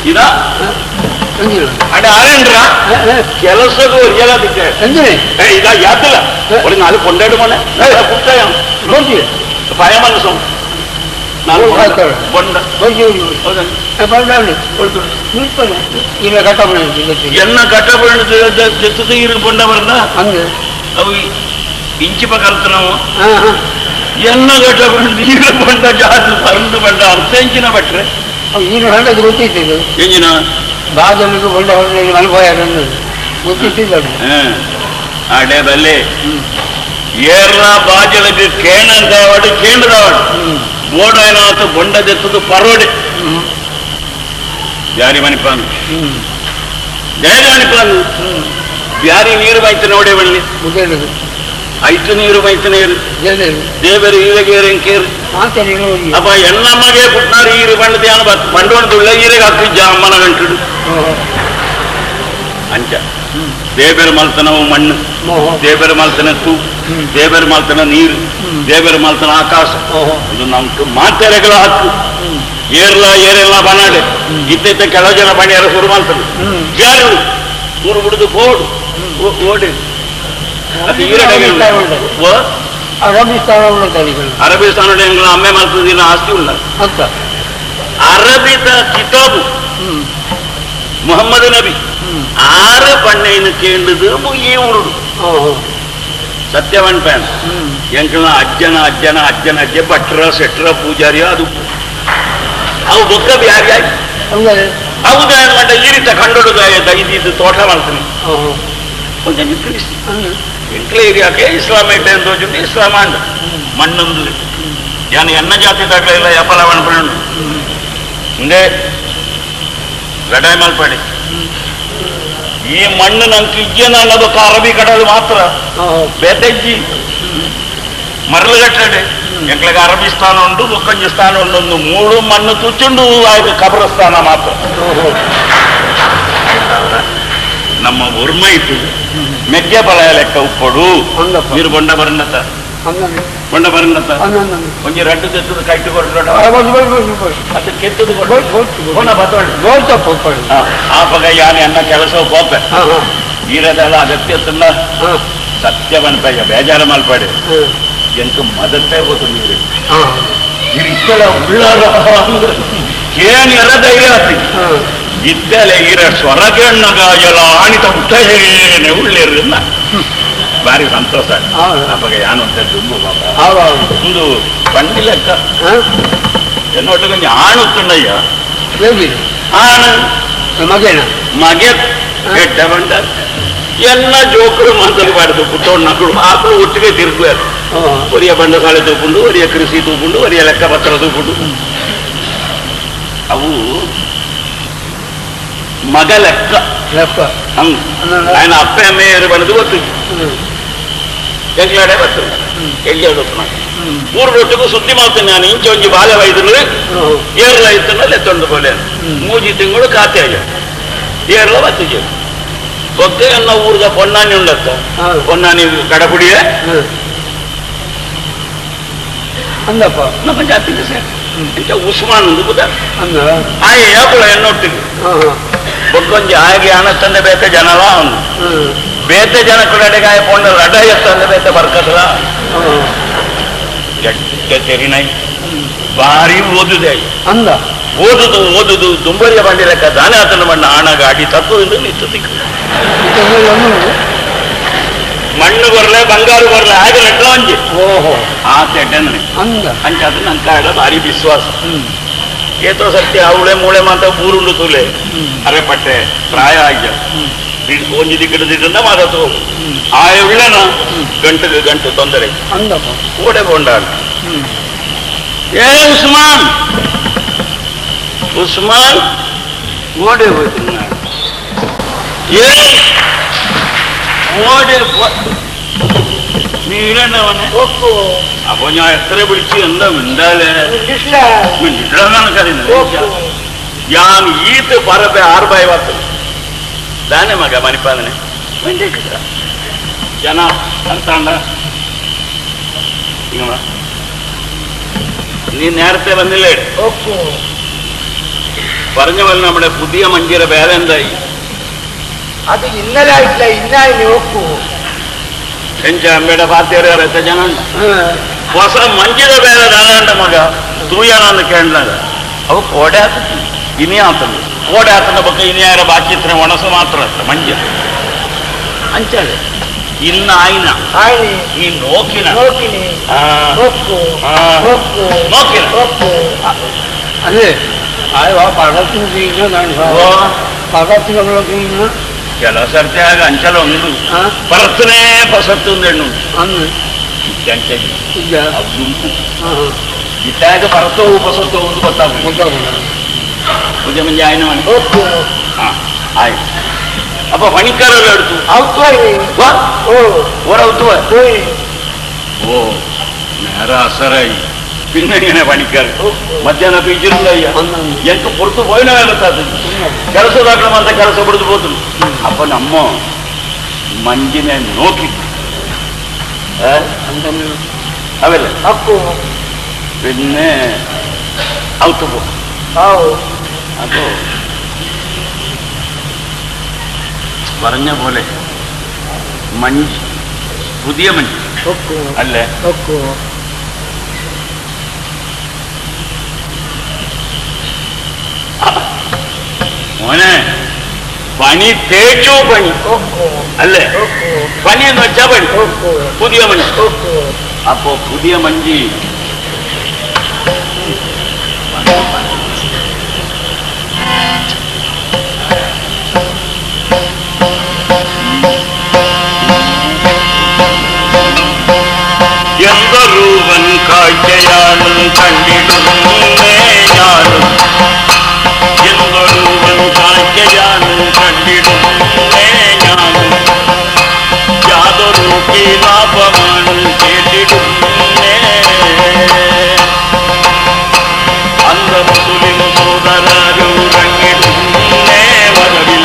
ಇದ ಅಡ ಆರೇಂದ್ರ ಕೆಲಸಗೂ ಒರಿಯಲಾದಿಕ್ಕೆ ಇದ ಯಾತಿಲ್ಲ ಒಂದು ನಾಲ್ಕು ಕೊಂಡಾಡು ಮನೆ ಕುಟ್ಟಾಯ ಭಯ ಮನಸ್ಸು ಎನ್ನ ಕಟ್ಟಬಣ್ಣ ಇರು ಬೊಂಡ ಬರ್ದ ಅವು ಇಂಚಿಪ ಕಲ್ತು ನಾವು ಎನ್ನ ಕಟ್ಟಬಣ್ಣ ಈರು ಬೊಂಡ ಜಾಸ್ತಿ ಪರಂದು ಬಂಡ ಅರ್ಧ ಇಂಚಿನ ಬಟ್ರೆ ಗೊತ್ತಿತ್ತು ಎಂಜಿನ ಬಾಜಲಿಗೂ ಬೊಂಡ ಅನುಭವ ಗೊತ್ತಿತ್ತು ಅಡೆ ಬಲ್ಲೆ ಏರ್ಲ ಬಾಜಲಕ್ಕೆ ಕೇಣಂತಾವಾಡು ಕೇಂದ್ರವಾಡು ಬೋಡಾಯ್ನಾಥ ಬೊಂಡದೆತ್ತದು ಪರೋಡೆ ಬ್ಯಾರಿ ಮಣಿಪಾನ್ ಜಯ ಮಣಿಪಾನ್ ಬ್ಯಾರಿ ನೀರು ಬೈತ ನೋಡೆ ಬಳ್ಳಿ ಐತು ನೀರು ಬೈತ ನೀರು ದೇವರು ಈರಗೇರು ಕೇರು ಅಪ್ಪ ಎನ್ನಮ್ಮಗೆ ಪುಟ್ನಾರು ಈರು ಬಂಡದ ಯಾನ ಬಂಡೋಣ ಈರೆಗೆ ಹಾಕಿ ಅಮ್ಮನ ಗಂಟು ಅಂಚ ದೇವರ ಮಲ್ತನವು ಮಣ್ಣು ದೇವರ ಮಲ್ತನ ತೂ ದೇವರ ಮಲ್ತನ ನೀರು ದೇವರ ಮಲ್ತನ ಆಕಾಶ ಇದು ನಮ್ಗೆ ಮಾತೆರೆಗಳ ಹಕ್ಕು ಏರ್ಲ ಏರೆಲ್ಲ ಬನಾಡೆ ಇತ್ತ ಕೆಲವು ಜನ ಬಣಿಯಾರ ಶುರು ಮಾಡ್ತಾರೆ ಯಾರು ಊರು ಬಿಡುದು ಕೋಡು ಓಡಿ ಅರಬಿ ಸ್ಥಾನ ಅಮ್ಮೆ ಮಲ್ತದಿನ ಆಸ್ತಿ ಉಳ್ಳ ಅರಬಿದ ಕಿತಾಬು ಮುಹಮ್ಮದ್ ನಬಿ ಆರು ಪಣ್ಣೆಯನ್ನು ಕೇಂದ್ರದು ಈ ಊರುಡು ಸತ್ಯವನ್ ಪ್ಯಾನ್ ಎಂಕಲ್ನ ಅಜ್ಜನ ಅಜ್ಜನ ಅಜ್ಜನ ಅಜ್ಜ ಭಟ್ರ ಸೆಟ್ರ ಪೂಜಾರಿಯ ಅದು ಅವು ಬೊಕ್ಕ ಬ್ಯಾರಿ ಆಯ್ತು ಅವು ಮಂಡ ಈ ರೀತಿ ಕಂಡೊಡುದು ಇದು ತೋಟ ಮಾಡ್ತೀನಿ కొంచెం ಎಂಟ್ಲ ಏರಿಯಾಕೆ ಇಸ್ಲಾಂ ಐತೆ ಅಂತ ಹೋಗಿ ಇಸ್ಲಾಂ ಅಂಡ ಮಣ್ಣೊಂದು ಯಾನು ಎನ್ನ ಜಾತಿ ತಗಲಿಲ್ಲ ವ್ಯಾಪಾರ ಅನ್ಕೊಂಡು ಹಿಂದೆ ಲಡಾಯಿ ಮಲ್ಪಡಿ ಈ ಮಣ್ಣು ನಂಗೆ ಇಜ್ಜನ ಅನ್ನೋದಕ್ಕೆ ಅರಬಿ ಕಡಲು ಮಾತ್ರ ಬೇತೆಜ್ಜಿ ಮರಳು ಕಟ್ಟಡೆ ಎಂಕ್ಲಿಗೆ ಅರಬಿ ಸ್ಥಾನ ಉಂಟು ಬೊಕ್ಕಂಜಿ ಸ್ಥಾನ ಉಂಟು ಒಂದು ಮೂರು ಮಣ್ಣು ತುಚ್ಚುಂಡು ಆಯ್ತು ಕಬ್ರಸ್ಥಾನ ಮಾತ್ರ. ನಮ್ಮ ಉರ್ಮ ಇತ್ತು ಮೆಗ್ಗೆ ಬಲ ಲೆಕ್ಕ ಉಪ್ಪಡು ನೀರು ಬೊಂಡ ಬರಣ್ಣತ ಬೊಂಡ ಬರಣ್ಣತ ಒಂಜಿ ರಡ್ಡು ತೆತ್ತದ ಕೈಟು ಕೊಟ್ಟು ಅದು ಕೆತ್ತದು ಆ ಪಗ ಯಾನೆ ಅನ್ನ ಕೆಲಸ ಕೋಪೆ ಈರದೆಲ್ಲ ಅಗತ್ಯ ತಿನ್ನ ಸತ್ಯ ಬನ್ಪಯ್ಯ ಬೇಜಾರ ಮಲ್ಪಾಡಿ ಎಂತ ಮದತ್ತೇ ಗೊತ್ತು ನೀರು ಇತ್ತಲ ಉಳ್ಳಾರ ಏನು ಎಲ್ಲ ಧೈರ್ಯ ಆತಿ ಇದ್ದಲೆ ಈರ ಸ್ವರ ಕೇಣ್ಣಗ ಎಲ್ಲ ಆಣಿತ ಹುಟ್ಟೇನೆ ಉಳ್ಳೇರ್ನ ಭಾರಿ ಸಂತೋಷ. ಅವಾಗ ಯಾನು ಅಂತ ದುಂಬು ಬಾಬಾ ಒಂದು ಬಂಡಿ ಲೆಕ್ಕ എന്നോട്ട് కొంచెం ಆಣುತ್ತುಂಡಯ್ಯ ಆಣ ಮಗೆ ಕೆಟ್ಟ ಬಂಡ ಎಲ್ಲ ಜೋಕರು ಮಾತಾಡಬಾರ್ದು ಪುಟ್ಟೋಣ್ಣಕ್ಕಳು ಆಕಳು ಒಟ್ಟಿಗೆ ತಿರುಗುವರು ಒರಿಯ ಬಂಡಸಾಲೆ ತೂಪುಂಡು ಒರಿಯ ಕೃಷಿ ತೂಪುಂಡು ಒರಿಯ ಲೆಕ್ಕಪತ್ರ ತೂಪುಂಡು ಅವು ಮಗ ಲೆಕ್ಕ ಹಂಗ ఆయన ಅಪ್ಪೆ ಅಮ್ಮೆಯರು ಬಣ್ಣದು ಗೊತ್ತು ಎಂಕ್ಲಾಡೆ ಬರ್ತದೆ ಎಲ್ಲಿ ಊರು ರೊಟ್ಟಿಗೂ ಸುದ್ದಿ ಮಾಡ್ತೇನೆ ನಾನು ಇಂಚೆ ಒಂಜಿ ಬಾಲೆ ವೈದ್ಯನು ಏರ್ಲ ಇತ್ತಲ್ಲ ಎತ್ತೊಂಡು ಬೋಲೆ ಮೂಜಿ ತಿಂಗಳು ಖಾತೆ ಆಗ ಏರ್ಲ ಬತ್ತಿಗೆ ಗೊತ್ತೇ ಎಲ್ಲ ಊರ್ದ ಪೊನ್ನಾನಿ ಉಂಡತ್ತ ಪೊನ್ನಾನಿ ಕಡಪುಡಿಯೇ ಅಂದಪ್ಪ ನಮ್ಮ ಜಾತಿಗೆ ಸೇರಿ ಇಂಚ ಉಸ್ಮಾನ್ ಒಂದು ಬುದ ಆಯೆ ಯಾಕುಳ ಎನ್ನೊಟ್ಟಿಗೆ ಬೊಕ್ಕೊಂಜಿ ಆಗಿ ಹಣ ತಂದೆ ಬೇತ ಜನಲ ಅವನು ಬೇತೆ ಜನ ಕಡೆಗೆ ಆಯ ಪೊಂಡ ರಡ ಎತ್ತಂದೆ ಬೇತೆ ಬರ್ಕದಲ ಎಟ್ಟ ತೆರಿನೈ ಭಾರಿ ಓದುದೆ ಅಂದ ಓದುದು ಓದುದು ದುಂಬರಿಯ ಬಂಡಿ ಲೆಕ್ಕ ದಾನೆ ಆತನ ಬಣ್ಣ ಆಣ ಗಾಡಿ ತತ್ವ ಎಂದು ನಿಂತು ತಿಕ್ಕ ಮಣ್ಣು ಕೊರ್ಲೆ ಬಂಗಾರು ಕೊರ್ಲೆ ಹಾಗೆ ರೆಡ್ಲ ಒಂಜಿ ಓಹೋ ಆ ತೆಡ್ಡೆ ಅಂದ ಅಂಚಾದ ನನ್ನ ಕಾಡ ಭಾರಿ ವಿಶ್ವಾಸ ಏತೋ ಸತ್ಯ ಅವಳೆ ಮೂಳೆ ಮಾತ ಊರುಂಡು ತೂಲೆ ಅರೆ ಪಟ್ಟೆ ಪ್ರಾಯ ಆಗ್ಯ ಒಂಜಿ ದಿಕ್ಕಡ ದಿಕ್ಕಂದ ಮಾತಾತು ಆ ಉಳ್ಳನ ಗಂಟೆಗೆ ಗಂಟು ತೊಂದರೆ ಅಂದಪ್ಪ ಓಡೆ ಬೋಂಡಾಡ ಏ ಉಸ್ಮಾನ್ ಉಸ್ಮಾನ್ ಓಡೆ ಹೋಯ್ತು ಏ ഓടെ നീളണ്ടവനെ. അപ്പൊ ഞാൻ എത്ര പിടിച്ച് എന്താ മിണ്ടാലേ മിണ്ടിട്ടില്ലെന്നാണ് ഞാൻ ഈത്ത് പറപ്പെ ആറ് ബായ് വാർത്ത தானே மக மணிப்பாதனே ஜனா ಅಂತಾಂಡ നീ നേരത്തെ വന്നില്ലേ? പറഞ്ഞ പോലെ നമ്മുടെ പുതിയ മഞ്ചിയുടെ പേരെന്തായി? അത് ഇന്നലെ ആയിട്ടില്ല, ഇന്നായി നോക്കൂ. എന്റെ അമ്മയുടെ പാത്തിയറിയാറ ജന ಹೊಸ ಮಂಜಿದ ಬೇರೆ ದಾನಾಂಡ ಮಗ ತೂಯಾನ ಕೇಳಲಾಗ ಅವು ಕೋಡೆ ಆತ ಇನಿ ಆತಂದು ಕೋಡೆ ಆತನ ಬಗ್ಗೆ ಇನಿಯಾರ ಬಾಕಿ ಇತ್ರ ಒಣಸು ಮಾತ್ರ ಅತ್ರ ಮಂಜ ಅಂಚಾಳೆ ಇನ್ನ ಆಯ್ನ ನೀ ನೋಕಿನ ನೋಕಿನ ಅದೇ പടത്തിന് ಕೆಲವು ಸರ್ತಿ ಆಗ ಅಂಚಲ ಒಂದು ಪರತ್ತನೇ ಪಸತ್ತು ಒಂದು ಹೆಣ್ಣು ಇತ್ತಾಗ ಪರತ್ತೋ ಪಸತ್ತೋ ಒಂದು ಗೊತ್ತಾಗ್ತದೆ. ಪೂಜೆ ಮಂಜೆ ಆಯ್ನ ಮನೆ ಆಯ್ತು. ಅಪ್ಪ ಪಣಿಕಾರೆಲ್ಲ എടുത്തു ഓ നേരെ അസറായി. പിന്നെ ഇങ്ങനെ പണിക്കാർ മಧ್ಯಾಹ್ನ ಪೀಚಿರುಂದಯ್ಯ ಎಂಟು ಪೊರ್ತು ಪೋಯಿನ ಗೊತ್ತಾದ ಕೆಲಸದಾಗಲ ಅಂತ ಕೆಲಸ ಬಿಡಿದು ಹೋದ್ರು. ಅಪ್ಪ ನಮ್ಮ ಮಂಜಿನ ನೋಕಿ ಅವೆಲ್ಲ പിന്നെ ഔത്ത് പോ. അപ്പോ പറഞ്ഞ പോലെ മഞ്ച് പുതിയ മഞ്ച് അല്ലേ? മോനെ പണി തേച്ചു പണി അല്ലേ? പണി എന്ന് വെച്ചാ പണി പുതിയ മഞ്ച്. അപ്പോ പുതിയ മഞ്ചി എന്തൊരുവൻ കാഴ്ചയാണ് കണ്ടിടുന്നേ ഞാനും, എന്തൊരുവൻ കാഴ്ചയാണ് കണ്ടിടുന്നേ ഞാനും, യാതൊരു കീലാപമാണ് കേട്ടിടുന്നേ. അന്ത മുസ്ലിം സോദരരുറങ്ങിടുന്നേ വരവിൽ,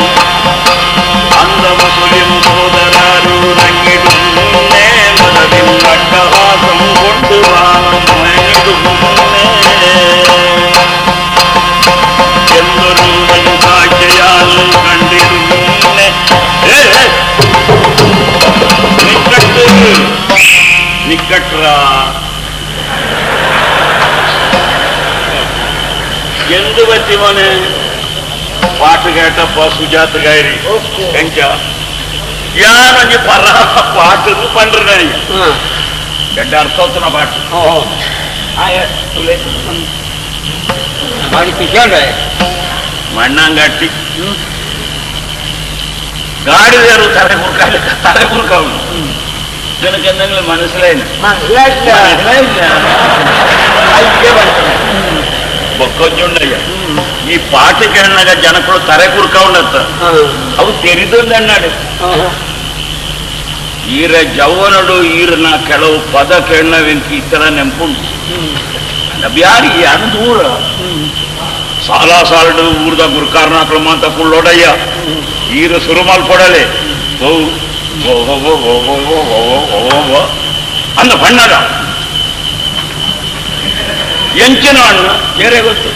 അന്ത മുസ്ലിം സോദരരുറങ്ങിടുന്നേ വരവിൽ, അട്ടഹാസം കൊണ്ട് വാണം മയങ്ങിടുന്നേ. എന്തൊരുവൻ കാഴ്ചയാണ് കണ്ടിടുന്നേ. നിക്കട്ട് നിക്കട്രാ എന്ത് പറ്റി മോനെ? പാട്ട് കേട്ടപ്പോ സുജാത്ത് കയറി എങ്കാ ഞാനൊഞ്ഞ് പറ പാട്ട് പണ്ടിരുന്നായി എന്റെ അർത്ഥത്തിന് പാട്ട് മണ്ണാങ്കാട്ടി ഗാഡി കയറും തല കുറുക്കാ തല കുറുക്കാവുന്നു. നിനക്ക് എന്തെങ്കിലും മനസ്സിലായില്ല? മനസ്സിലായില്ല. ಬೊಕ್ಕೊಂಜುಂಡಯ್ಯ ಈ ಪಾಠ ಕೇಳಿನಾಗ ಜನಗಳು ತಲೆ ಕುರ್ಕೌಂಡತ್ತ ಅವು ತೆರಿದನ್ನಾಡು. ಈರ ಜವ್ವನಡು ಈರನ ಕೆಲವು ಪದ ಕೇಳಿನವೆಂಕಿ ಇತರ ನೆಂಪುಂಡು. ಬ್ಯಾರಿ ಅದು ದೂರ ಸಾಲ ಸಾಲಡು ಊರ್ದ ಗುರ್ಕಾರ್ನಾಕ್ಳು ಮಾತ ಕುಳ್ಳೋಡಯ್ಯ ಈರ ಸುರುಮಾಲ್ ಕೊಡಲೆ ಓ ಓ ಓ ಓ ಓ ಓ ಓ ಓ ಅಂದ ಬಣ್ಣದ ಎಂಚಿನ ಅಣ್ಣ ಬೇರೆ ಗೊತ್ತು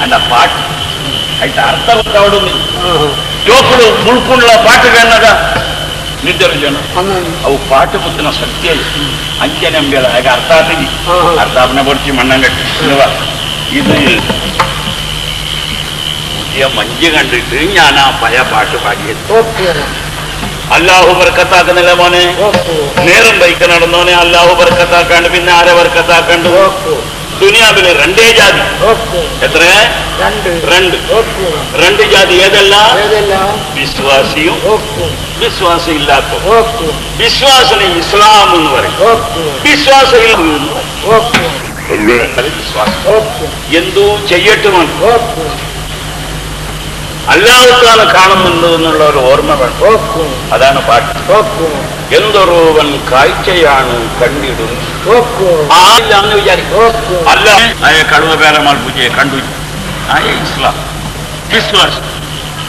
ಅಂದ ಪಾಠ ಆಯ್ತಾ ಅರ್ಥ ಗೊತ್ತಾವಡು. ಜೋಕುಳು ಮುಳ್ಕುಂಡ್ಲ ಪಾಠಗಳನ್ನಾಗ ನಿದ್ದರು ಜನ ಅವು ಪಾಠ ಗೊತ್ತಿನ ಸತ್ಯ ಅಂಚೆ ನಂಬಿಯಲ್ಲ ಹಾಗೆ ಅರ್ಥ ಆಗಿ ಅರ್ಥ ಆಪ್ನೆ ಬರ್ತಿ ಮಣ್ಣಂಗಟ್ಟಿ ಇದು പുതിയ മഞ്ച് കണ്ടിട്ട് ഞാൻ ആ പയ പാട്ട് പാടിയത്. അല്ലാഹു ബർക്കത്താക്കുന്നില്ല മോനെ. നേരം ബൈക്ക് നടന്നോനെ അല്ലാഹു ബർക്കത്താക്കാണ്ട് പിന്നെ ആരെ ബർക്കത്താക്കാണ്ട്? ദുനിയാവിലെ രണ്ടേ ജാതി. എത്ര? രണ്ട്. രണ്ട് ജാതി ഏതല്ല? വിശ്വാസിയും വിശ്വാസം ഇല്ലാത്ത. വിശ്വാസനെ ഇസ്ലാം എന്ന് പറയും, വിശ്വാസം എന്ന് പറയും. വിശ്വാസം എന്തോ ചെയ്യട്ടെ മോൻ, അല്ലാഹുത്താണ് കാണുന്നുണ്ട് എന്നുള്ള ഒരു ഓർമ്മ വേണം. അതാണ് പാട്ട്. എന്തൊരുവൻ കാഴ്ചയാണ് കണ്ടിടും ആയില്ലാന്ന് വിചാരിക്കും. അല്ല ആയ കടുവ പേരമാൾ പൂജയെ കണ്ടു ആയ ഇസ്ലാം വിശ്വാസം.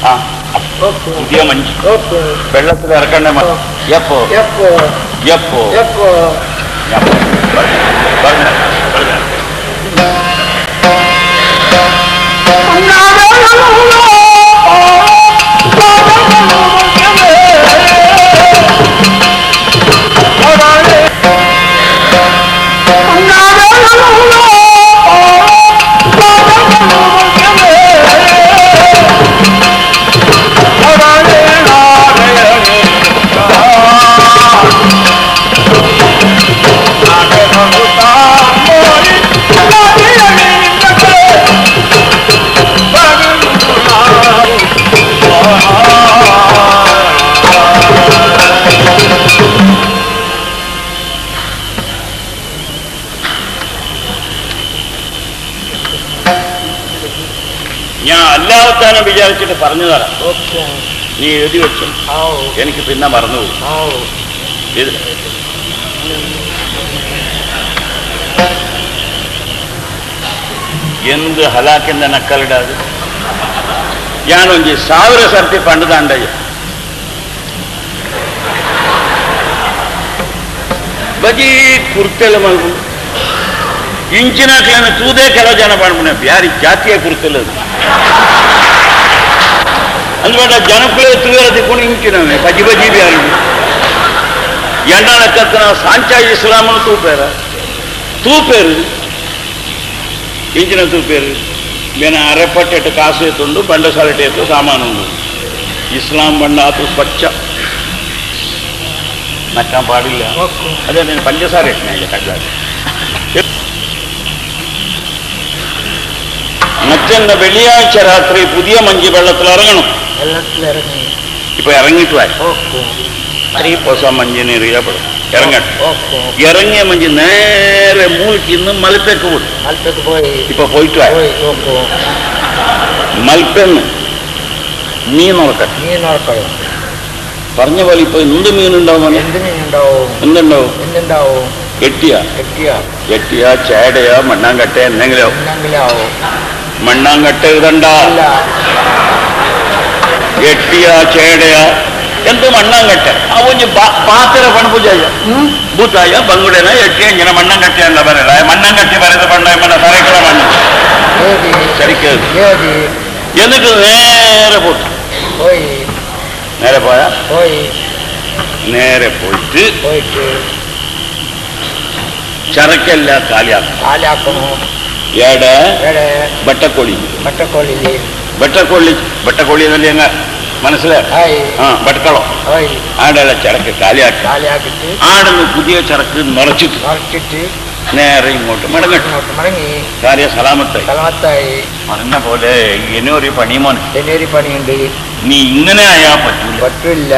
ആ പുതിയ മഞ്ച് വെള്ളത്തിൽ ഇറക്കണ്ടേ? എപ്പോ എപ്പോ പറഞ്ഞ ഞാൻ അല്ലാഹുത്താനെ വിചാരിച്ചിട്ട് പറഞ്ഞു തരാം. നീ എഴുതി വെച്ചു, എനിക്ക് പിന്നെ മറന്നുപോയി. എന്ത് ഹലാക്കിന്റെ നക്കലിടാത്? ഞാനൊഞ്ചി ಸಾವಿರ ಸರ್ತಿ ಪಂಡದಾಂಡಯ್ಯ ಬಜಿ ಕುರ್ತೆಲ ಮಲ್ಪು ಇಂಚಿನ ತೂದೇ ಕೆಲವು ಜನ ಪಂಡ್ಪುನೆ ಬ್ಯಾರಿ ಜಾತಿಯ ಕುರ್ತೆಲ ಅಂದ್ಬೇಡ ಜನಕ್ಕಳೇ ತೂಯರ ತಿಕ್ಕೊಂಡು ಇಂಚಿನವೇ ಬಜಿ ಬಜಿ ಬ್ಯಾರಿ ಎಂಡನ ಸಾಂಚ ಇಸ್ಲಾಮನ್ನು ತೂಪೇರ ತೂಪೇರು ಇಂಚಿನ ತೂಪೇರು ಬೇನ ಅರೆಪಟ್ಟೆಟ್ಟು ಕಾಸು ಎತ್ತುಂಡು ಬಂಡಸಾಲಟೆ ಎತ್ತು ಸಾಮಾನು ಉಂಡು. ಇಸ್ಲಾಂ ಬಂಡ ಆತು ಸ್ವಚ್ಛ ನಕ್ಕ ಪಾಡಿಲ್ಲ. ಅದೇ నేను ಪಂಚಸಾರ ಎಟ್ಟಿನ ಕಡ್ಲಾಗ. മറ്റെന്ന വെള്ളിയാഴ്ച രാത്രി പുതിയ മഞ്ചി വെള്ളത്തിൽ ഇറങ്ങണം. ഇപ്പൊ ഇറങ്ങിട്ട് പൊസ മഞ്ചി എറിയപ്പെടും. ഇറങ്ങട്ടെ. ഇറങ്ങിയ മഞ്ചി നേരെ മൂഴ്ക്കിന്ന് മലപ്പേക്ക് പോയി. ഇപ്പൊ പോയിട്ട് മൽപ്പെന്ന് മീൻ നോക്കട്ടെ. പറഞ്ഞ പോലെ ഇപ്പൊ എന്ത് മീനുണ്ടാവും? എന്തുണ്ടാവും? എട്ടിയാ എട്ടിയാ ചേടയാ മണ്ണാങ്കട്ട എന്തെങ്കിലും. മണ്ണാങ്കട്ട ഇടണ്ട. എട്ടിയാ ചേടയാ എന്ത് മണ്ണാങ്കട്ട? ആ ಒಂಜಿ ಪಾತ್ರೆ ಪಣಪೂಜಾಯ ಭೂತಾಯ ಬಂಗುಡೆನ ಎಟ್ಟಿಯ ಇങ്ങനെ ಮಣ್ಣಂಗಟ್ಟೆ ಅಲ್ಲ ಬರಲ್ಲ. ಮಣ್ಣಂಗಟ್ಟೆ ಬರೆದ ಬಣ್ಣ ಮಣ್ಣ ಸರಕಳ ಮಣ್ಣು ಸರಿಕೆ. എന്നിട്ട് നേരെ പോട്ടു. നേരെ പോയാ നേരെ പോയിട്ട് ചരക്കെല്ലാം കാലിയാക്കും. ഏടെ ബട്ടക്കോളി ബട്ടക്കോളി ബട്ടക്കോളി എന്നല്ലേ അങ്ങ് മനസ്സിലായി? ആ ബട്ടക്കളോ ആടെല്ലാം ചരക്ക് കാലിയാക്കി ആടെന്ന് പുതിയ ചരക്ക് നിറച്ചിട്ട് നേരെ ഇങ്ങോട്ട് മടങ്ങട്ടെ. കാര്യ സലാമത്തായി. പറഞ്ഞ പോലെ ഇങ്ങനെ പണി മോനെ പണിയുണ്ട്. നീ ഇങ്ങനെ ആയാ പറ്റൂല പറ്റില്ല.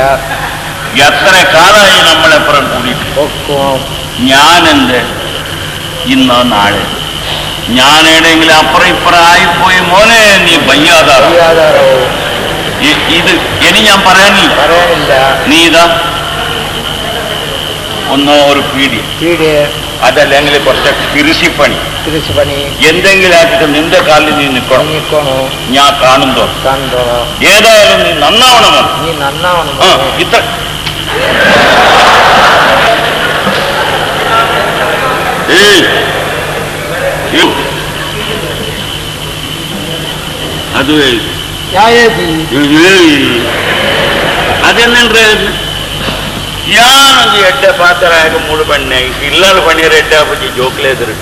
എത്ര കാലമായി നമ്മളെപ്പുറം കൂടിയിട്ട് ഞാനെന്ത് ഇന്നോ നാളെ ഞാൻ എവിടെയെങ്കിലും അപ്പുറം ഇപ്പുറം ആയിപ്പോയി മോനെ നീ വയ്യാതാ. ഇത് ഇനി ഞാൻ പറയാനില്ല. നീ ഇതാ ഒന്നോ ഒരു പീടി അതല്ലെങ്കിൽ കുറച്ച് കൃഷിപ്പണി എന്തെങ്കിലും ആക്കിയിട്ട് നിന്റെ കാലിൽ നീ നിൽക്കണം. ഞാൻ കാണുന്തോ ഏതായാലും നീ നന്നാവണം. ഇത്ര അത് അതെന്നെ ಯಾನೊಂದು ಎಡ್ಡೆ ಪಾತ್ರ ಮೂಡು ಬಣ್ಣೆ ಇಲ್ಲಾಳು ಪಣ್ಣೀರ್ ಎಡ್ಡೆ ಅಪ್ಪಜಿ ಜೋಕ್ಲೇದ್ರು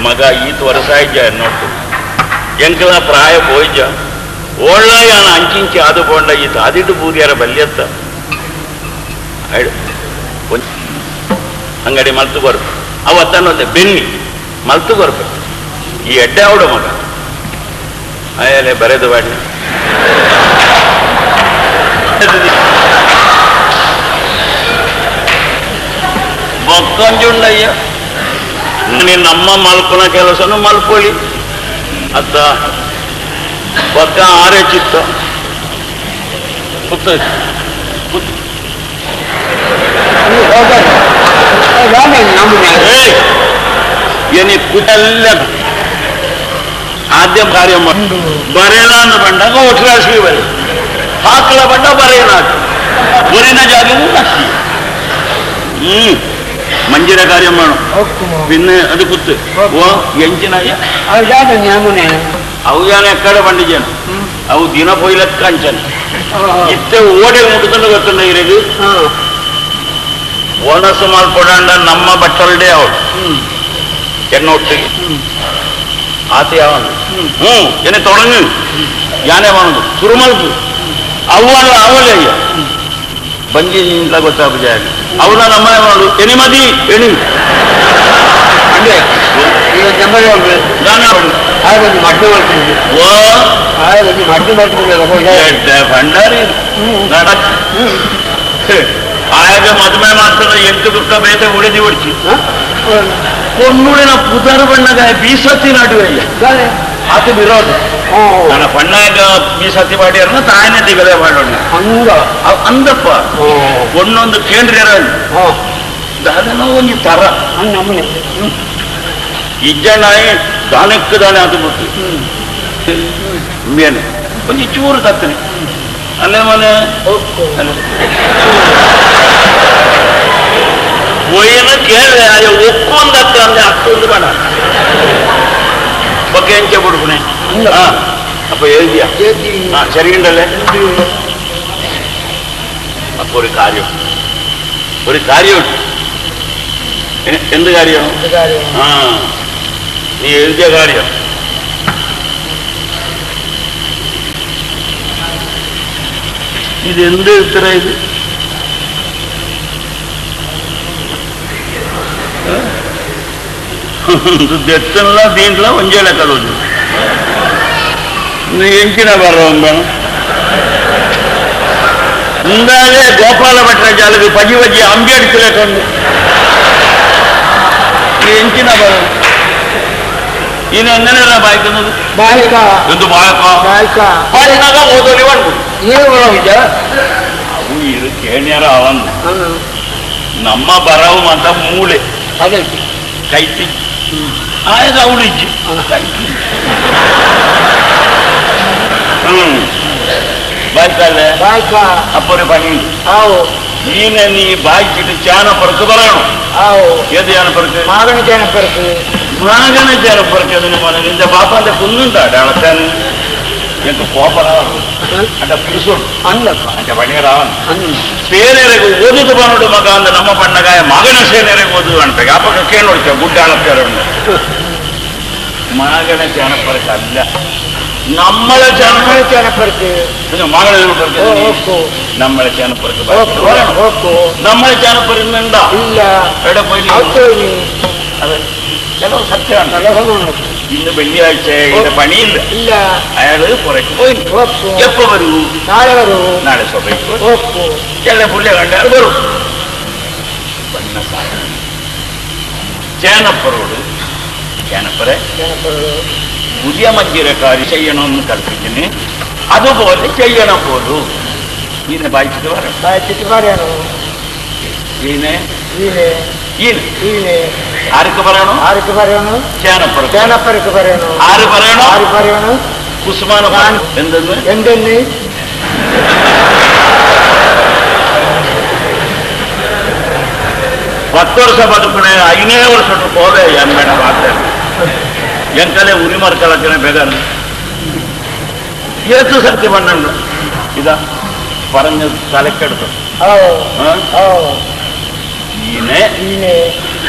ಮಗ ಈತ ವರ್ಷ ನೋಡ್ತು ಎಂಕಲ ಪ್ರಾಯ ಪೋಯ್ಜ ಓಳ್ಳ ಯಾನ ಅಂಚಿಂಚಿ ಅದು ಪೋಂಡ ಈತ ಅದಿಟ್ಟು ಬೂದಿಯಾರ ಬಲ್ಯತ್ತ ಅಂಗಡಿ ಮಲ್ತು ಕೊರ್ಪು ಅವತ್ತನ್ನೊಂದೆ ಬೆನ್ನಿ ಮಲ್ತು ಕೊರ್ಪು ಈ ಎಡ್ಡೆ ಅವಡು ಮಗ ಆಯಲೆ ಬರೆದು ಬಾಡಿ ಬೊಕ್ಕಂಜುಂಡಯ್ಯ ನಿನ್ನಮ್ಮ ಮಲ್ಪನ ಕೆಲಸನು ಮಲ್ಪೊಳಿ ಅತ್ತ ಬೊಕ್ಕ ಆರೆ ಚಿತ್ತ ಕುತ್ತ ಕುಟಲ್ಲ ആദ്യം കാര്യം ಬರೆಯಲಾನ ಬಂಡಾಗ ಒಟ್ರಾಶಿ ಬರೆ ಹಾಕಲ ಬಂಡ ಬರೆಯಲಾಕ ಒರಿನ ಜಾಗವು ನಕ್ಷಿ ಮಂಜಿರ ಕಾರ್ಯ ಮಾಡು പിന്നെ അത് കുത്ത് ഓ ಎಂಚಿನಾಯ ಅವು ಯಾನ ಎಕ್ಕಡ ಬಂಡಿಜನ ಅವು ದಿನ ಪೊಯ್ಲಕ್ಕ ಅಂಚನ ಇತ್ತೆ ಓಡೆ ಮುಟ್ಟುಕೊಂಡು ಗೊತ್ತುಂಡ ಇರಗು ಓಣಸು ಮಾಲ್ಪೊಡಾಂಡ ನಮ್ಮ ಬಟ್ಟಲ್ಡೆ ಅವಳು എന്നൊട്ടിಗೆ ಆತ ಯಾವನು ಹ್ಞೂ ಎನೆ ತೊಡಂಗು ಯಾನೇ ಮಾಡೋದು ಸುರುಮಲ್ಪು ಅವಲ್ಲ ಅವಲೇ ಅಯ್ಯ ಬಂಜಿ ಇಂತ ಗೊತ್ತಾಪುಜ ಅವನ ನಮ್ಮನೆ ಮಾಡು ಎನಿಮದಿ ಎಣಿ ಭಂಡಾರಿ ಆಯಾಗ ಮದುವೆ ಮಾಡ್ತಾರೆ ಎಂಟು ದುಃಖ ಬೇತೆ ಉಳಿದಿ ಹೊಡ್ಚಿ பொண்ணுடைய புதர் பண்ணக ಬೀಸತ್ತಿ ನಡುವೆ ಆತ ವಿರೋಧ ನನ್ನ ಬಣ್ಣಾಗ ಬೀಸತ್ತಿ ಮಾಡ್ಯಾರನ ತಾಯನೇ ದಿಗಲೆ ಮಾಡೋಣ ಅಂದ ಅಂದಪ್ಪ ಒಣ್ಣೊಂದು ಕೇಂದ್ರ ದಾದನ ಒಂದು ತರ ನಮ್ಮನೆ ಇಜ್ಜನಾಯಿ ದಾನಕ್ಕೆ ದಾನೆ ಅದು ಬಿಟ್ಟು ಮೇನೆ ಒಂಜಿ ಚೂರು ತತ್ತನೆ ಅಲ್ಲೇ ಮನೆ ಒಯ್ಯನ ಕೇಳಿದೆ ಅಯ್ಯ ಒಕ್ಕೊಂದಕ್ಕ ಅಂದ್ರೆ ಅಷ್ಟೊಂದು ಬೇಡ ಬಗ್ಗೆ ಎಂಚೆ ಬಿಡ್ಬುಣೆ ಅಪ್ಪ ಎഴുതിയ ആ ശരിയുണ്ടല്ലേ. അപ്പൊ ഒരു കാര്യം ഒരു കാര്യമുണ്ട്. എന്ത് കാര്യം? ആ നീ എഴുതിയ കാര്യം ഇതെന്ത് ഇത്ര ഇത് దెత్తన్లా దీంట్లో ಒಂಜೇಳೆ ಕಡೋದು ಎಂಚಿನ ಬರೋ ಇಂದಾಲೆ ಗೋಪಾಲ ಭಟ್ರ ಜಾಲಗೆ ಪಜಿ ಪಜಿ ಅಂಬೇಡ್ಕರ್ ಕಂಡು ಎಂಚಿನ ಬರೋ ಇನ್ನು ಎಂಗನೆಲ್ಲ ಬಾಯ್ക്കുന്നത് ಬಾಯ್ಕ എന്ത് ಬಾಯಕ ಬಾಯ್ಕ ಬಾಯ್ನಾಗ ಓದೋಲಿ ಮಾಡ್ಬೋದು ಏನು ಬರೋವಿದ್ಯ ಅವು ಇದು ಕೇಣ್ಯಾರ ಅವನು ನಮ್ಮ ಬರವು ಅಂತ ಮೂಳೆ ಅದೇ ಕೈತಿ ಆಯ್ತು ಅವಳು ಇಜ್ಜಿ ಬಾಯ್ಕಲ್ಲೇ ಬಾಯ್ಕ ಅಪ್ಪರು ಪಣಿ ಆವು ನೀನೆ ನೀ ಬಾಯ್ಕಿಟ್ಟು ಚಾನ ಪರಕು ಬರೋಣ ಆವು ಏದು ಚಾನ ಪರಕು ಮಾಗಣ ಚಾನ ಪರಕು ಮಾಗಣ ಚಾನ ಪರಕು ಅದನ್ನ ಮನೆ ನಿಂದ ಬಾಪ ಅಂತ ಕುಂದುಂಟಾಡ ಅಳತಾನೆ ಎಂತ ಕೋಪ ಅಂಟ ಪಿರುಸೋಡು ಅಂದಪ್ಪ ಅಂಟ ಬಣಿಯರಾವನ್ ಅಂದ ಸೇನೆರೆಗೆ ಓದುದು ಬನ್ನೋಡು ಮಗ ಅಂದ ನಮ್ಮ ಬಣ್ಣಗಾಯ ಮಗನ ಸೇನೆರೆಗೆ ಓದುದು ಅನ್ಬೇಕು ಅಪ್ಪಕ ಕೇಳೋಡ್ಚ ಗುಡ್ಡ ಅಳತ್ತಾರ ಮಗನ ಜಾನಪರಕ್ಕೆ ಅಲ್ಲ നമ്മളെ ചേനപ്പുറത്ത് മകളെ നമ്മളെ ചേനപ്പുറത്ത് നമ്മളെ ചേനപ്പുറന്നുണ്ടോ? ഇല്ല. എവിടെ പോയി? അതെ ചിലവ് സത്യമാണ്. ഇന്ന് വെള്ളിയാഴ്ച പണിയില്ല. ഇല്ല. അയാള് പുറത്ത് പോയി. എപ്പോ വരൂ? നാളെ വരൂ. നാളെ സഭയ്ക്ക് ചില പുള്ളിയെ കണ്ടാൽ വരും. ചേനപ്പറോട് ചേനപ്പറെ പുതിയ മഞ്ചിരക്കാര് ചെയ്യണമെന്ന് കൽപ്പിക്കുന്നു, അതുപോലെ ചെയ്യണം പോലും. ഇതിനെ വായിച്ചിട്ട് പറയണം. വായിച്ചിട്ട് പറയണോ? ഇതിനെ ഇതിനെ ആർക്ക് പറയണോ? ആർക്ക് പറയണോ? ചേനപ്പറക്ക്. ചേനപ്പറക്ക് പറയണോ? ആര് പറയണോ? ആര് പറയണോ? കുസ്മാന എന്തെന്ന് എന്തെന്ന് 10 ವರ್ಷ ಬದುಕಣೆ 5 ವರ್ಷ ಹೋದೆ ಎಮ್ಮೆಣ ಮಾತೆ ಎಂಕಲೆ ಉರಿ ಮರ್ಕಳಕ್ಕನೆ ಬೇಗ ഏത് സത്യം പണ്ടുണ്ട്. ഇതാ പറഞ്ഞത് തലക്കെടുത്തു. ഈനെ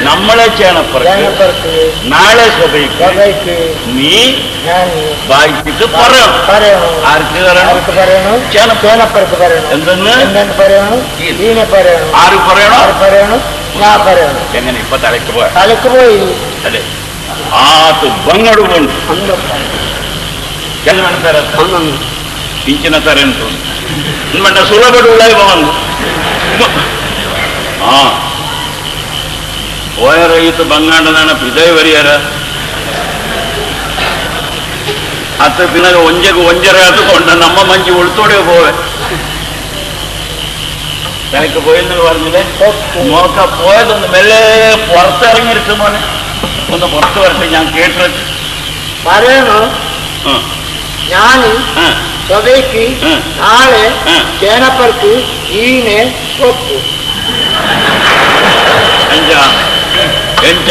നമ്മളെ ചേണപ്പുറത്ത് നാളെ സഭയ്ക്ക് നീ വായിച്ചിട്ട് പറയണം. ആർക്ക് പറയണം? ചേണപ്പുറത്ത് പറയണം. എന്തെന്ന് പറയണം? ഈനെ പറയണം. ആര് പറയണോ? പറയണം, ഞാൻ പറയണം. എങ്ങനെ ഇപ്പൊ തലയ്ക്ക് പോയ? തലക്ക് പോയി അല്ലേ? ആത്ത് ಬಂಗಡು ಬಂಡು ಇಂಚಿನ ತರೆಂಟು ಮಂಡ ಸುಲಭಡು ಉಳಾಯಿ ಬಂದು ಹಾ ಓಯರ ಈತ ಬಂಗಾಂಡದಾನ ಪಿದೈ ವರಿಯರ ಅತ್ತ ದಿನಗ ಒಂಜೆಗೆ ಒಂಜರ ಆತುಕೊಂಡ ನಮ್ಮ ಮಂಜಿ ಉಳ್ತೋಡೆ ಹೋವೆ തനക്ക് പോയെന്ന് പറഞ്ഞില്ലേ? നോക്ക പോയതൊന്ന് മെല്ലെ പുറത്തിറങ്ങിയിട്ട് മോനെ ഒന്ന് പുറത്ത് വരട്ടെ, ഞാൻ കേട്ടിട്ട് പറയണോ. ഞാൻ സഭയ്ക്ക് നാളെ ചേനപ്പുറത്ത് ഈനെ ഒപ്പു. ಎಂಚ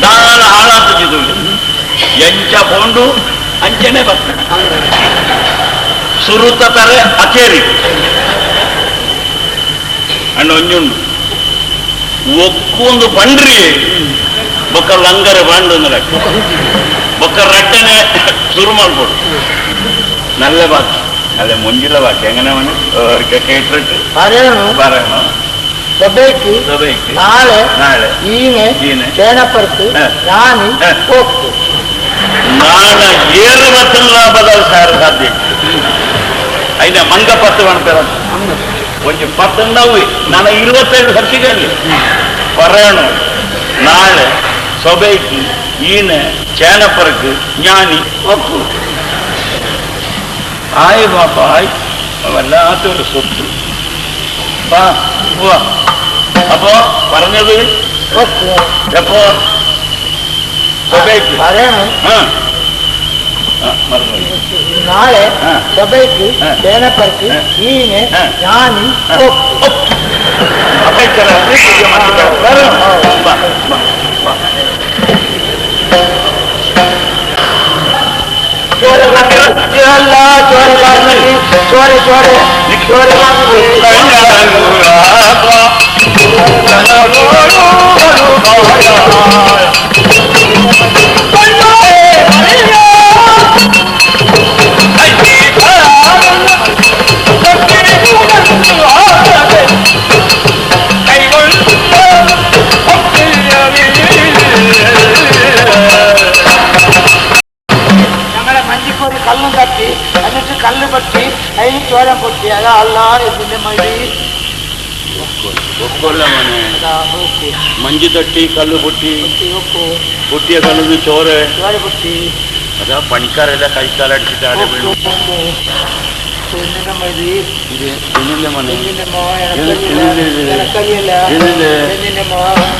ದಾನ ಹಾಳಾಗ್ತಿದ್ದು ಎಂಚ ಪೋಂಡು ಅಂಚನೆ ಬತ್ತ ಸುರುತ ತಾರೆ ಅಕೇರಿ ಅಣ್ಣ ಒಂಜುಂಡು ಒಕ್ಕೊಂದು ಪಂಡ್ರಿ ಬೊಕ್ಕ ಲಂಗರ ಬಾಂಡು ಅಂದ್ರೆ ಬೊಕ್ಕ ರಟ್ಟನೆ ಶುರು ಮಾಡ್ಬೋದು. നല്ല ബാക്കി അല്ല മുഞ്ചിലെ ബാക്കി എങ്ങനെ കേട്ടിട്ട് പറയണോ പറയണോ. സഭയ്ക്ക് നാളെ നാളെ ഈനെ ചേനപ്പുറത്ത് ഞാൻ ഒപ്പു. നാളെ ഏറ് പത്തുള്ള ബദൽ സാർ സാധ്യ അതിന്റെ ಮಂಗ ಪತ್ತು ಮಾಡ್ತಾರ ಒಂಜಿ ಪತ್ತಂಡವು ನಾನು 27 ಸರ್ತಿಗಲ್ಲಿ പറയണോ. നാളെ സഭയ്ക്ക് ഈനെ ചേനപ്പുറക്ക് ഞാനി ഒപ്പു. ആയി ബാപ്പ ആയി, വല്ലാത്തൊരു സ്വത്ത്. അപ്പോ പറഞ്ഞത് എപ്പോ സഭയ്ക്ക് പറയണം. നാളെ സഭയ്ക്ക് ചേനപ്പുറത്ത് ഈനെ ഞാനി ഒപ്പു. ചോര ചോര ചോര ഞങ്ങളെ മഞ്ചിക്കൊരു കല്ലും തട്ടി, എന്നിട്ട് കല്ല് പൊട്ടി, അതിന് ചോരം പൊട്ടി. അതാ അല്ല എന്തിന്റെ മഴ മഞ്ചു തട്ടി കല്ല് പൊട്ടി, പൊട്ടിയ കല്ലിന് ചോര ചോര പൊട്ടി. അതാ പണിക്കാരെല്ലാം കൈക്കാലടിച്ചിട്ട് ആടെ വീണു.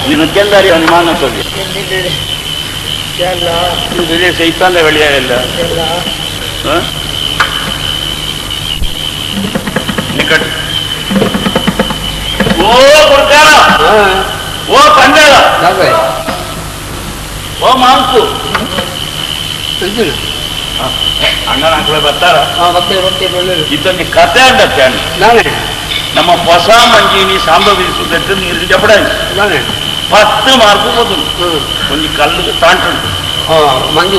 നിനക്കെന്താ അറിയാം അനുമാനത്തൊക്കെ? ഇത് ശൈത്താന്റെ വെളിയായല്ല. നിക്കട്ടെ. ഓ കൊടുക്കാറ, ഓ പണ്ടേള, ಓ ಮಾಂಕು ಅಣ್ಣನ ಬರ್ತಾರ. ಇದೊಂದು ಕತೆ ಅಂಡತ್ತೆ ನಮ್ಮ ಹೊಸ ಮಂಜಿನಿ ಸಾಂಬವಿಸುವುದಕ್ಕೆ ನೀರು ಜಪಡ 10 ಮಾರ್ಕ್ ಹೋದು ಒಂದು ಕಲ್ಲು ತಾಂಟುಂಟು ಮಂಜಿ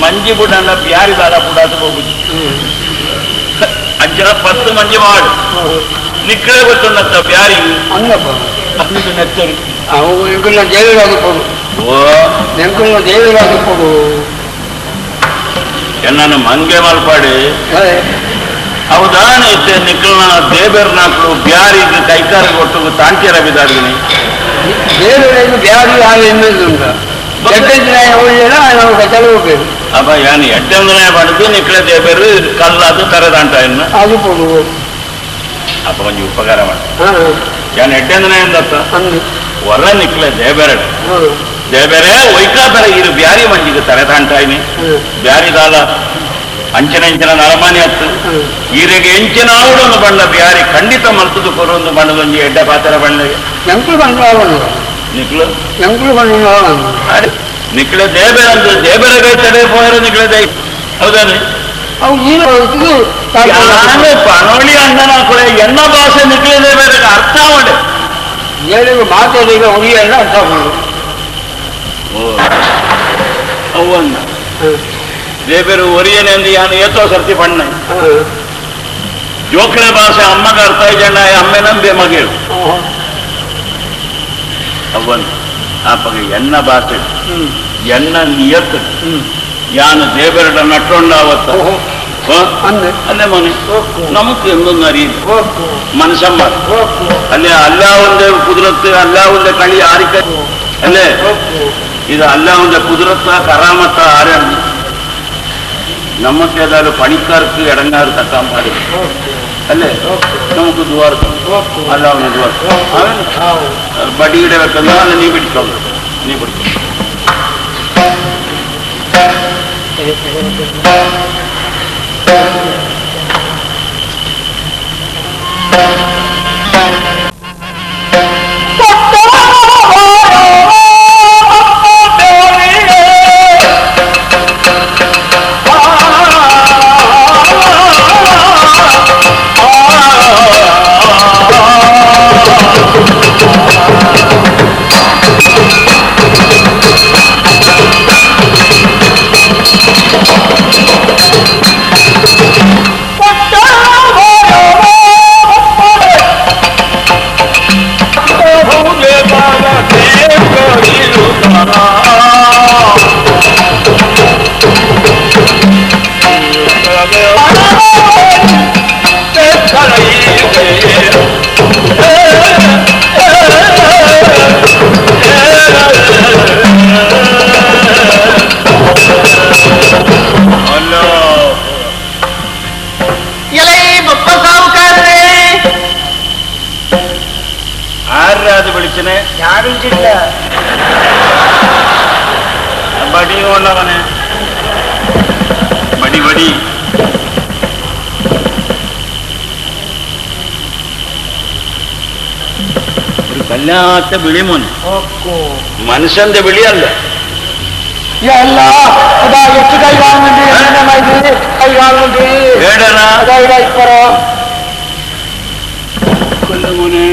ಮಂಜಿ ಬುಡ ಬ್ಯಾರಿ ದಾದ ಬುಡಾದ ಹೋಗುದು ಅಂಚನ 10 ಮಂಜಿ ಮಾಡು ನಿಕ್ಕಳೆ ಗೊತ್ತುಂಡತ್ತ ಬ್ಯಾರಿ ನೆತ್ತರು ಎನ್ನನ್ನು ಮಂಗೆ ಮಲ್ಪಾಡಿ ಅವದಾನ ಇತ್ತೆ ನಿಕ್ಕಲ್ನ ದೇಬೇರ್ನಾಕ್ಳು ಬ್ಯಾರಿಗೆ ಕೈಕಾರ ಕೊಟ್ಟು ತಾಂಟಿಯರ ಬಿದ್ದಾಡಿನಿ ಅಪ್ಪ ಯಾನು ಎಟ್ಟಂದನೆ ಪಡೆದು ನಿಕ್ಕಳೆ ದೇಬೇರು ಕಲ್ಲಾದು ತರದಾಂಟ ಎನ್ನ ಅಪ್ಪ ಒಂಜಿ ಉಪಕಾರ ಮಾಡ ಯಾನು ಎಟ್ಟಂದನೆ ಎಂದತ್ತ ಹೊರ ನಿಕ್ಕಳೆ ದೇಬೇರಡ ದೇಬೇರೆ ಒಯ್ಕಾತರ ಇರು ಬ್ಯಾರಿ ಮಂಜಿಗೆ ತರೆದಾಂಟಾಯಿನಿ ಬ್ಯಾರಿ ದಾಲ ಅಂಚನ ಅಂಚನ ನರಮಾನಿ ಹತ್ತು ಈರೆಗೆ ಎಂಚಿನ ಆವಡೊಂದು ಬಣ್ಣ ಬ್ಯಾರಿ ಖಂಡಿತ ಮಲ್ತದು ಕೊರೊಂದು ಬಣ್ಣದೊಂಜಿ ಎಡ್ಡ ಪಾತ್ರ ಬಣ್ಣಗೆ ನಿಕ್ಲು ನಿಕ್ಲೆ ದೇಬೇರ ಅಂದ್ರೆ ದೇಬೇರ ತಡೆ ಪೋಯರ ನಿಕ್ಲೆ they ಹೌದಾನೆ ಪಣೋಳಿ ಅಣ್ಣನ ಕೊಳೆ ಎನ್ನ ಭಾಷೆ ನಿಕ್ಲೆ ದೇಬೇರ ಅರ್ಥ ಆವಡೆ ಏಳಿಗೆ ಮಾತಾಡಿಗ ಉರಿಯಲ್ಲ ಅಂತ ಅವನ್ನ ದೇವರು ಒರಿಯನೆ ಅಂದು ಯಾನು ಏತೋ ಸರ್ತಿ ಪಣ್ಣ ಜೋಕಳೆ ಭಾಷೆ ಅಮ್ಮಗ ಅರ್ಥ ಜನ ಅಮ್ಮೆ ನಂಬೆ ಮಗೇಳು ಅವನ್ ಆಪಗ ಎನ್ನ ಭಾಷೆ ಎನ್ನ ನಿಯತ್ ಯಾನು ದೇವರಡ ನಟ್ಟೊಂಡಾವತ್ತ ಅಲ್ಲೇ ಮನೆ ನಮಕ್ ಎಂದೊಂದು ಅರಿಯಿಲ್ಲ ಮನುಷ್ಯಮ್ಮ ಅಲ್ಲೇ ಅಲ್ಲ ಒಂದೇ ಕುದುರತ್ತು ಅಲ್ಲ ಒಂದೇ ಕಳಿ ಆರಿಕ ಅಲ್ಲೇ ಇದು ಅಲ್ಲ ಒಂದೇ ಕುದುರತ್ತ ಕರಾಮತ್ತ ಆರ್ಯ നമുക്കേതായാലും പണിക്കാർക്ക് ഇടങ്ങാറ് തട്ടാൻ പാടില്ല അല്ലേ? നമുക്ക് ദ്വാർക്കാം അല്ല അവന് ദ്വാർക്കാം ബടിയുടെ വെക്കുന്ന അല്ല നീ പിടിച്ചോ നീ പിടിച്ചോ. ಬಡಿ ಉಳ್ಳವನೇ ಬಡಿ ಬಡಿ ഒരു വല്ലാത്ത വിളി മോനെ, മനുഷ്യന്റെ വിളിയല്ല. മോനെ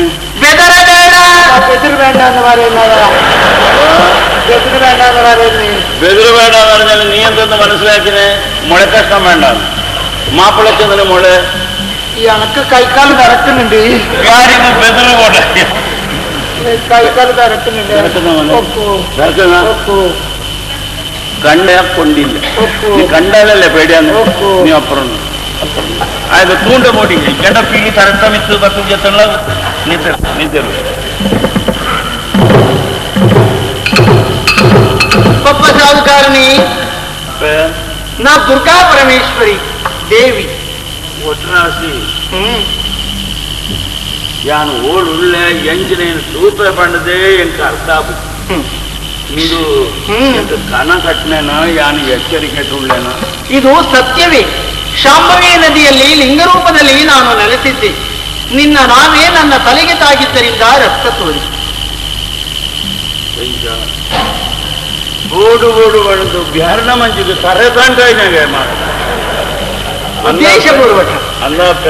ബെതിര് വേണ്ടെന്ന് പറഞ്ഞാൽ നീ എന്തെന്ന് മനസ്സിലാക്കിനെ? മുളക്കഷ്ണം വേണ്ട, മാപ്പിളച്ചെന്നിന് മുള എനക്ക് കൈക്കാല് തരക്കുന്നുണ്ട്. കാര്യങ്ങൾ ബെതിര് പോട്ടെ, കൈക്കാല് തരക്കുന്നുണ്ട്. കണ്ട കൊണ്ടില്ല, നീ കണ്ടാലല്ലേ പേടിയാന്ന്. നീ അപ്പുറം അത് തൂണ്ട മോടി ജടപ്പീലി തരത്തമിത്ത് പത്ത് ജത്തുള്ള നീ തരൂ. ಸಾಹುಕಾರನಿ ನಾ ದುರ್ಗಾ ಪರಮೇಶ್ವರಿ ದೇವಿ ಒಟ್ರಾಸಿ ಯಾನು ಓಡುಳ್ಳ ಎಂಜಿನೇನು ಸೂತ್ರ ಪಂಡದೆ ಎಂಕ ಅರ್ಥ ಇದು ಕನ ಕಟ್ಟನೇನ ಯಾನು ಎಚ್ಚರಿಕೆ ಉಳ್ಳೇನ? ಇದು ಸತ್ಯವೇ. ಶಾಂಭವಿ ನದಿಯಲ್ಲಿ ಲಿಂಗರೂಪದಲ್ಲಿ ನಾನು ನೆಲೆಸಿದ್ದೆ. ನಿನ್ನ ನಾವೇ ನನ್ನ ತಲೆಗೆ ತಾಗಿದ್ದರಿಂದ ರಕ್ತ ತೋರಿ. ಬೋಡು ಬೋಡು ಬಣ್ಣದು ಬ್ಯಾರಣ ಮಂಜಿಗೆ ತರೆ ತಾಂಡ ಮಾಡ ಉದ್ದೇಶಪೂರ್ವಕ ಅಲ್ಲಪ್ಪ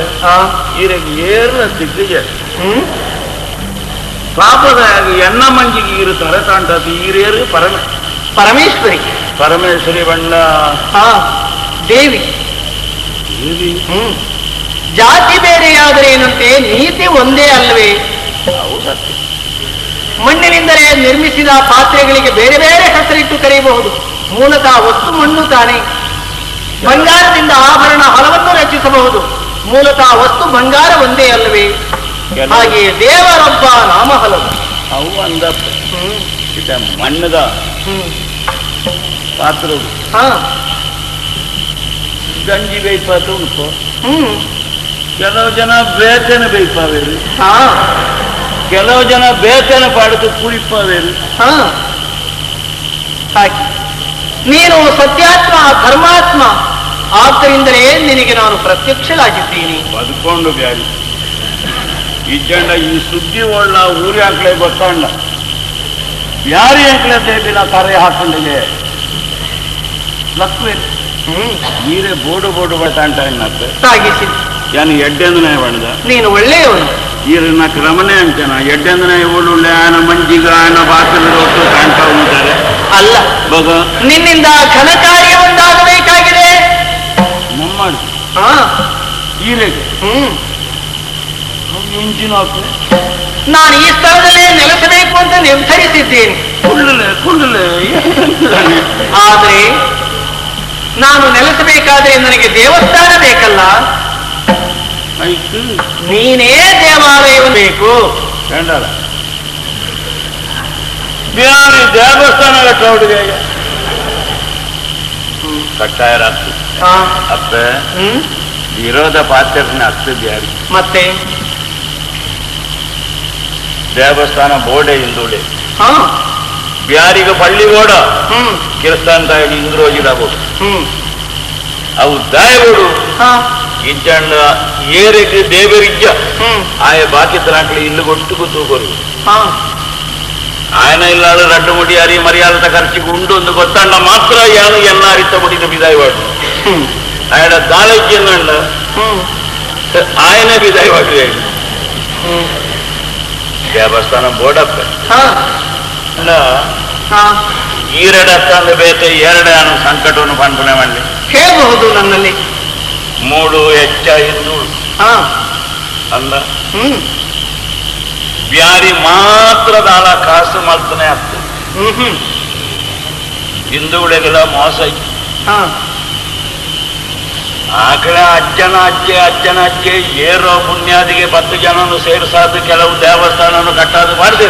ಈರೆಗೆ ಏರ್ಲ ಸಿಗ್ತಿಗೆ ಪಾಪದ ಎಣ್ಣ ಮಂಜಿಗೆ ಈರು ತರೆ ತಾಂಡದು ಈರೇರು ಪರಮೇಶ್ವರಿ ಪರಮೇಶ್ವರಿ ಬಣ್ಣ ದೇವಿ ದೇವಿ. ಜಾತಿ ಬೇರೆಯಾದರೇನಂತೆ ನೀತಿ ಒಂದೇ ಅಲ್ವೇ? ಸತ್ಯ. ಮಣ್ಣಿನಿಂದಲೇ ನಿರ್ಮಿಸಿದ ಪಾತ್ರೆಗಳಿಗೆ ಬೇರೆ ಬೇರೆ ಹೆಸರಿಟ್ಟು ಕರೆಯಬಹುದು. ಮೂಲತಃ ವಸ್ತು ಮಣ್ಣು ತಾನೆ. ಬಂಗಾರದಿಂದ ಆಭರಣ ಹಲವನ್ನು ರಚಿಸಬಹುದು. ಮೂಲತಃ ವಸ್ತು ಬಂಗಾರ ಒಂದೇ ಅಲ್ವೇ? ಹಾಗೆಯೇ ದೇವರೊಬ್ಬ ನಾಮ ಹಲವು. ಅವು ಅಂದಪ್ಪ ಮಣ್ಣದ ಪಾತ್ರ ಗಂಜಿ ಬೇಯ್ಪಾತ ಉಂಟು. ಕೆಲವು ಜನ ಬೇತನ ಬೇಯ್ಪಾವೇರು, ಕೆಲವು ಜನ ಬೇತನ ಪಾಡಕ್ಕೆ ಕುಳಿಪಾವೇರು. ಹಾಗೆ ನೀನು ಸತ್ಯಾತ್ಮ ಧರ್ಮಾತ್ಮ, ಆದ್ದರಿಂದಲೇ ನಿನಗೆ ನಾನು ಪ್ರತ್ಯಕ್ಷಳಾಗಿದ್ದೀನಿ. ಬದುಕೊಂಡು ಬ್ಯಾರಿ ಇಜ್ಜಂಡ ಈ ಸುದ್ದಿ ಒಳ್ಳ ಊರಿ ಅಂಕಳೆ ಗೊತ್ತಂಡ ಯಾರಿ ಅಂಕಳೆ ದೇವಿನ ತರೆ ಹಾಕೊಂಡಿದೆ ಲಕ್ವೆ ನೀರೇ ಬೋಡು ಬೋಡು ಬಟಾಂಟ ಸಾಗಿಸಿ ಯಾನು ಎಡ್ಡೆಂದು ಬಣ್ಣದ. ನೀನು ಒಳ್ಳೆಯವನು. ಈರನ್ನ ಕ್ರಮನೇ ಅಂಚನ ಎಡ್ಡೆಂದನ ಇವಳು ఆయన ಮಂಜಿಗ ఆయన ಬಾಕಲು ರೊಟ್ಟು ಕಾಣ್ತಾ ఉంటాರೆ ಅಲ್ಲ ಬಗ ನಿನ್ನಿಂದ ಘನ ಕಾರ್ಯ ಒಂದಾಗಬೇಕಾಗಿದೆ. ನಮ್ಮ ಈರೆಗೆ ಎಂಜಿನ ನಾನು ಈ ಸ್ಥಳದಲ್ಲೇ ನೆಲೆಸಬೇಕು ಅಂತ ನಿರ್ಧರಿಸಿದ್ದೇನೆ. ಕುಳ್ಳಲೆ ಕುಳ್ಳಲೆ. ಆದರೆ ನಾನು ನೆಲೆಸಬೇಕಾದ್ರೆ ನನಗೆ ದೇವಸ್ಥಾನ ಬೇಕಲ್ಲ. ನೀನೇ ದೇವಾಲಯವನ್ನು ಬೇಕು. ಬ್ಯಾರಿ ದೇವಸ್ಥಾನ ಕಟ್ಟೋಡಿಗೆ ಕಟ್ಟಾಯರಾಗ್ತು ಅಪ್ಪೆ ವಿರೋಧ ಪಾತ್ರನ ಅತ್ತು ಬ್ಯಾರಿ. ಮತ್ತೆ ದೇವಸ್ಥಾನ ಬೋರ್ಡೆ ಹಿಂದೂಳೆ ಬ್ಯಾರಿಗೆ ಪಳ್ಳಿ ಬೋಡ ಕಿರಿಸ್ತಾನ್ ತಾಯಿ ಇಂದ್ರೋಜಿಡಬಹುದು ಅವು ದಾಯಬೋಡು ಇಜ್ಜಂಡ ಏರಿಗೆ ದೇವರಿಜ್ಜ ಆಯ ಬಾಕಿ ತರಾಂಕಳಿ ಇಲ್ಲು ಕೊಟ್ಟು ತೂಕೊರು ఆయన ఇల్లాడు రడ్డు ముడి అరి మర్యాద ఖర్చుకు ఉండు ಒಂದು ಗೊತ್ತಂಡ ಮಾತ್ರ ಯಾನು ಎಲ್ಲ ಅರಿತ ಮುಡಿದ ಬಿದಾಯವಾಡು ఆయన దాలయ్యిందండ ఆయన ಬಿದಾಯವಾಡು ದೇವಸ್ಥಾನ ಬೋಡಪ್ಪ ಈರಡತ್ತಂದು ಬೇತೆ ಎರಡ ಸಂಕಟವನ್ನು ಪನ್ಪುಣೆ ಹೇಳಬಹುದು. ನನ್ನಲ್ಲಿ ಮೂಡು ಹೆಚ್ಚ ಹಿಂದೂಳು ಅಲ್ಲ ಬ್ಯಾರಿ ಮಾತ್ರ ದಾಲ ಕಾಸು ಮಲ್ತನೆ ಆಗ್ತದೆ. ಹಿಂದೂಗಳಿಗೆಲ್ಲ ಮೋಸ ಆಕಳ ಅಜ್ಜನ ಅಜ್ಜೆ ಅಜ್ಜನ ಅಜ್ಜೆ ಏರೋ ಪುಣ್ಯಾದಿಗೆ 10 ಜನನು ಸೇರಿಸಾದ ಕೆಲವು ದೇವಸ್ಥಾನವನ್ನು ಕಟ್ಟಾದು ಮಾಡಿದೆ.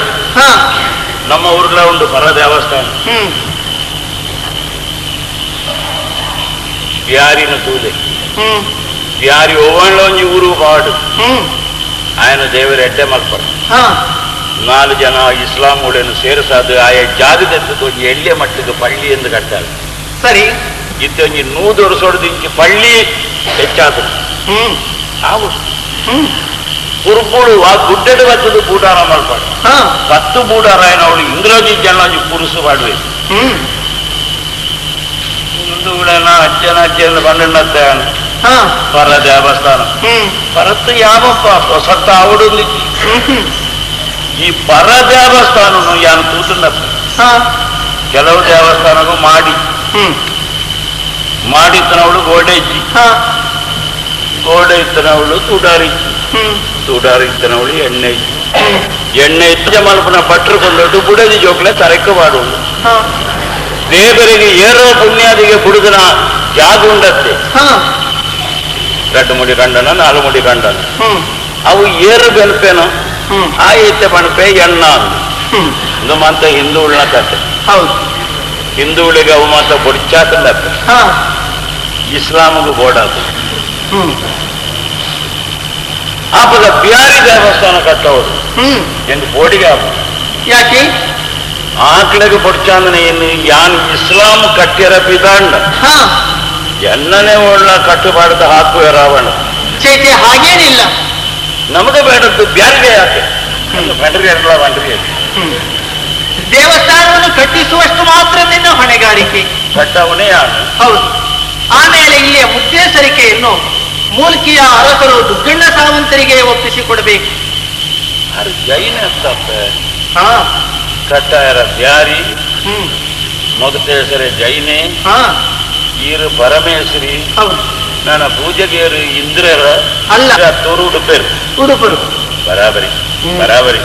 ನಮ್ಮ ಊರ್ಲ ಉಂಟು ಪರ ದೇವಸ್ಥಾನ ಬ್ಯಾರಿನ ತೂಲೆ ಬ್ಯಾರಿ ಒವ್ವೊಂಜಿ ಊರು ಪಾಡು ఆయన ದೇವರ ಎಡ್ಡೆ ಮಲ್ಪಡು 4 ಜನ ಇಸ್ಲಾಂ ಊಡನ್ನು ಸೇರಿಸಾದು ಆಯ ಜಾಗ ತೆತ್ತೊಂಜಿ ಎಳ್ಳೆ ಮಟ್ಟಕ್ಕೆ ಪಳ್ಳಿ ಎಂದು ಕಟ್ಟಾರೆ. ಸರಿ ಇತ್ತೊಂಜಿ 100 ವರ್ಷದಿಂಚಿ ಪಳ್ಳಿ ಹೆಚ್ಚಾದ ಆವು ಕುರುಪುಳು ಆ ಗುಡ್ಡದ ಬತ್ತದ ಬೂಟಾರ ಮಲ್ಪಾಡು 10 ಬೂಟಾರ ಅವಳು ಇಂಗ್ರಾಜಿ ಜನ ಪುರುಸು ಪಾಡುವೆ ಹಿಂದೂಗಳನ್ನ ಅಜ್ಜನ ಅಜ್ಜಿಯನ್ನು ಬಂಡತ್ತೆ ಪರ ದೇವಸ್ಥಾನ ಪರತ್ತು ಯಾವಪ್ಪ ಹೊಸತ್ತ ಆವಡು ಈ ಪರ ದೇವಸ್ಥಾನ ಯಾನು ಕೂತುಂಡಪ್ಪ. ಕೆಲವು ದೇವಸ್ಥಾನಕ್ಕೂ ಮಾಡಿ ಮಾಡಿತ್ತನವಳು ಗೋಡೆ ಇಜ್ಜಿ ಗೋಡೆ ಇತ್ತನವಳು ತುಡಾರಿಜ್ಜಿ ತುಡಾರಿ ಇತ್ತನವಳು ಎಣ್ಣೆ ಇಜ್ಜಿ ಎಣ್ಣೆ ಇತ್ತ ಮಲ್ಪನ ಭಟ್ರು ಕೊಂಡೊಟ್ಟು ಬುಡದಿ ಜೋಕ್ಲೆ ತರಕ ಮಾಡುವುದು ದೇವರಿಗೆ ಏರೋ ಪುಣ್ಯಾದಿಗೆ ಬುಡುಗನ ಜಾಗ ಉಂಡತ್ತೆ 2 ಮುಡಿ ಕಂಡನ 4 ಮುಡಿ ಕಂಡನ ಅವು ಏರು ಬೆನ್ಪೇನು ಆ ಇತ್ತೆ ಪಣಪೆ ಎಣ್ಣ ಇದು ಮಾತ್ರ ಹಿಂದೂಗಳನ್ನ ಕತೆ. ಹೌದು ಹಿಂದೂಗಳಿಗೆ ಅವು ಮಾತ್ರ ಬೊಡ್ಚಾತಂದಪ್ಪೆ ಇಸ್ಲಾಮಿಗೆ ಬೋಡಾದ ಆಪದ ಬ್ಯಾರಿ ದೇವಸ್ಥಾನ ಕಟ್ಟವರು ಎಂದು ಬೋಡಿಗೆ ಆಪ ಯಾಕೆ ಆಕಳಿಗೆ ಬೊಡ್ಚಾಂದನೆ ಏನು ಯಾನ್ ಇಸ್ಲಾಂ ಕಟ್ಟಿರ ಪಿದಾಂಡ ಎನ್ನನೇ ಒಳ್ಳ ಕಟ್ಟುಪಾಡದ ಹಾಕುವ ರಾವಣ ಚೇತೆ ಹಾಗೇನಿಲ್ಲ. ನಮಗೆ ಬೇಡದ್ದು ಬ್ಯಾರಿಗೆ ಯಾಕೆ ಬಂಡ್ರಿ ಎಲ್ಲ ಬಂಡ್ರಿ ದೇವಸ್ಥಾನವನ್ನು ಕಟ್ಟಿಸುವಷ್ಟು ಮಾತ್ರ ನಿನ್ನ ಹೊಣೆಗಾರಿಕೆ ಕಟ್ಟವನೇ ಯಾರು. ಹೌದು. ಆಮೇಲೆ ಇಲ್ಲಿಯ ಮುತ್ತೇಸರಿಕೆಯನ್ನು ಮೂಲ್ಕಿಯ ಅರಸರು ದುಗ್ಗಣ್ಣ ಸಾವಂತರಿಗೆ ಒಪ್ಪಿಸಿಕೊಡಬೇಕು. ಜೈನ ಕಟ್ಟಾಯರ ಬ್ಯಾರಿ ಮೊಗತೇಸರ ಜೈನೆ ಈರು ಪರಮೇಶ್ವರಿ. ನನ್ನ ಪೂಜೆಗೇರು ಇಂದ್ರರ ಅಲ್ಲ ತೋರು ಉಡುಪೇರು ಉಡುಪರು ಬರಾಬರಿ ಬರಾಬರಿ.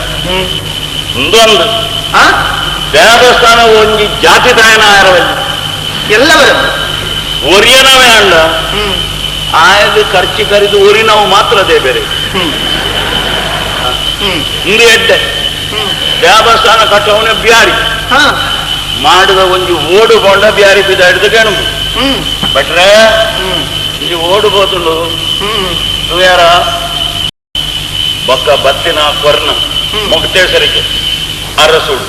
ಒಂದೊಂದು ದೇವಸ್ಥಾನ ಒಂಜಿ ಜಾತಿ ತಾಯನ ಆರವಲ್ಲಿ ಎಲ್ಲವರು ಒರಿಯನವೇ ಅಣ್ಣ ಆಯದು ಖರ್ಚು ಕರಿದು ಊರಿನವು ಮಾತ್ರ ಅದೇ ಬೇರೆ ಇಂದು ಎಡ್ಡೆ ದೇವಸ್ಥಾನ ಕಟ್ಟವನೇ ಬ್ಯಾರಿ ಮಾಡಿದ ಒಂಜಿ ಓಡು ಕೊಂಡ ಬ್ಯಾರಿ ಬಿದ್ದ ಹಿಡಿದು ಕೆಣಬು ಭಟ್ರೆ ಇಂಜಿ ಓಡು ಬೋತುಂಡು ಯಾರ ಬೊಕ್ಕ ಬತ್ತಿನ ಕೊರ್ನ ಮೊಗತೇಸರಿಗೆ ಅರಸುಡು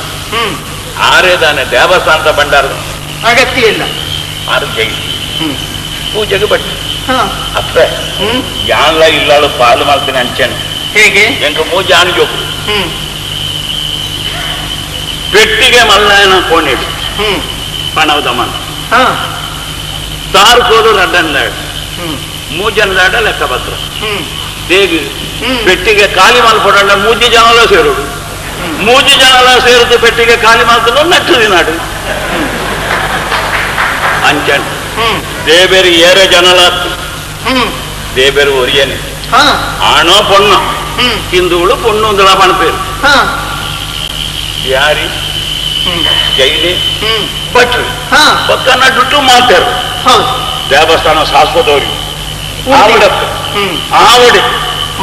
ಆರೇದಾನೆ ದೇವಸ್ಥಾನದ ಭಂಡಾರ ಅಗತ್ಯ ಇಲ್ಲ ಆರು ಜೈ ಪೂಜೆಗೆ ಬಟ್ಟೆ ಅಪ್ಪೆ ಯಾನ್ಲ ಇಲ್ಲಾಳು ಪಾಲು ಮಾಡ್ತೀನಿ ಅಂಚೆನೆ ಹೇಗೆ ಎಂಟು ಮೂಜೆ ಆನು ಜೋಕು ಪೆಟ್ಟಿಗೆ ಮಲ್ಲಾಯನ ಕೋಣಿಡು ಪಣವದಮನ ತಾರು ಕೋಲು ರಡ್ಡನ್ ದಾಡ ಮೂಜನ ದಾಡ ಲೆಕ್ಕಪತ್ರ ದೇಗ್ ಪೆಟ್ಟಿಗೆ ಖಾಲಿ ಮಲ್ಪಡಂಡ ಮೂಜಿ ಜನಲ ಸೇರುಡು ಮೂಜಿ ಜನಲ ಸೇರಿದ ಪೆಟ್ಟಿಗೆ ಖಾಲಿ ಮಾತ್ರ ನಟ್ಟು ದಿನಾಡು ಅಂಚನ್ ದೇಬೇರು ಏರ ಜನಲ ದೇಬೇರು ಒರಿಯನೆ ಆಣೋ ಪೊಣ್ಣು ಹಿಂದೂಗಳು ಪೊಣ್ಣು ಒಂದಲ ಪಣಪೇರು ಯಾರಿ ಜೈನಿ ಭಟ್ರು ಪಕ್ಕ ನಡುಟ್ಟು ಮಾತಾರು ದೇವಸ್ಥಾನ ಶಾಶ್ವತವಾಗಿ ಆವಡೆ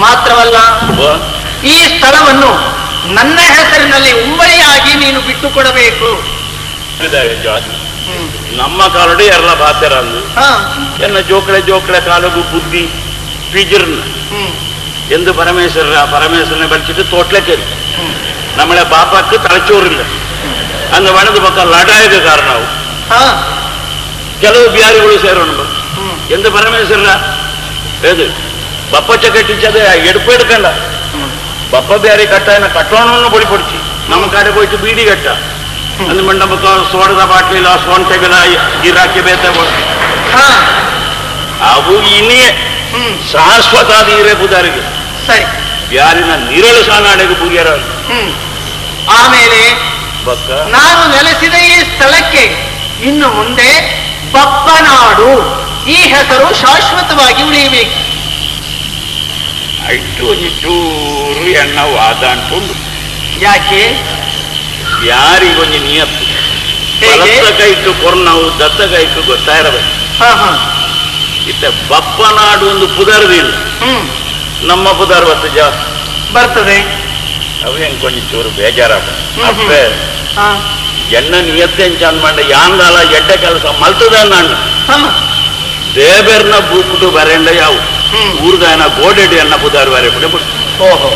ಮಾತ್ರವಲ್ಲ ಈ ಸ್ಥಳವನ್ನು ನನ್ನ ಹೆಸರಿನಲ್ಲಿ ಉಂಬಳಿಯಾಗಿ ನೀನು ಬಿಟ್ಟುಕೊಡಬೇಕು. ನಮ್ಮ ಕಾಲಡಿ ಎಲ್ಲ ಬಾತರ ಎನ್ನ ಜೋಕಳೆ ಜೋಕಳೆ ಕಾಲಗು ಬುದ್ಧಿ ಪಿಜಿರ್ನ ಎಂದು ಪರಮೇಶ್ವರ ಪರಮೇಶ್ವರനെ ಬಲಿച്ചിട്ട് തോട്ടിലേക്ക് നമ്മളെ ബാപ്പാക്ക് തലച്ചോറില്ല അന്ന് വനത് പക്ക ലടായക്ക് കാരണമാവും. ಕೆಲವು ಬ್ಯಾರಿಗಳು ಸೇರೋಣ ಎಂದು ಪರಮೇಶ್ವರ ഏത് ಬಪ್ಪಚ್ಚ ಕಟ್ಟಿച്ചದೆ ಎಡುಪು എടുക്കണ്ട ಬಪ್ಪ ಬ್ಯಾರಿ ಕಟ್ಟಾಯನ ಕಟ್ಟೋಣವನ್ನು പൊടി പൊടിച്ച് ನಮ್ಮ ಕಡೆ പോയിട്ട് ಬೀಡಿ ಕಟ್ಟ ಅಂದು ಮಂಡಪಕ್ಕ ಸೋಡದ ಬಾಟ್ಲಿಲ್ಲ ಸೋಂಟೆಗಳ ಇರಾಕಿ ಬೇತ ಅವು ಇನ್ನೇ ಶಾಶ್ವತ ನೀರೇ ಪೂಜಾರಿಗೆ ಸರಿ ಯಾರಿನ ನೀರಳು ಸಾನಾಡೆಗೆ ಪೂಜಾರ. ಆಮೇಲೆ ನಾನು ನೆಲೆಸಿದ ಈ ಸ್ಥಳಕ್ಕೆ ಇನ್ನು ಮುಂದೆ ಬಪ್ಪನಾಡು ಈ ಹೆಸರು ಶಾಶ್ವತವಾಗಿ ಉಳಿಯಬೇಕು. ಅಷ್ಟು ಚೂರು ಎಣ್ಣ ವಾದ ಅಂಟುಂಡು. ಯಾಕೆ? ಯಾರಿಗೊಂದು ನಿಯತ್ತು ಬಲತ್ತ ಕೈಟು ಕೊರ್ನವು ದತ್ತ ಕೈಟು ಗೊತ್ತಾಯಿರಬೇಕು. ಇತ್ತ ಬಪ್ಪನಾಡು ಒಂದು ಪುದರ್ದಿಲ್ಲ, ನಮ್ಮ ಪುದರ್ ಬತ್ತು ಜಾಸ್ತಿ ಬರ್ತದೆ. ಅವು ಹೆಂಗ್ ಕೊಂಚ ಚೂರು ಬೇಜಾರ ಅಪ್ಪೆ ಎಣ್ಣ ನಿಯತ್ತೆಂಚ ಅಂದ್ಮಂಡ ಯಾಂದಾಲ ಎಡ್ಡ ಕೆಲಸ ಮಲ್ತದ ಅಣ್ಣ ದೇಬೆರ್ನ ಬೂಕುಟು ಬರೆಂಡ ಯಾವು ಊರ್ದಾಯನ ಗೋಡೆಡಿ ಅನ್ನ ಪುದಾರ್ ಬಾರೆ ಬಿಡು. ಓಹೋ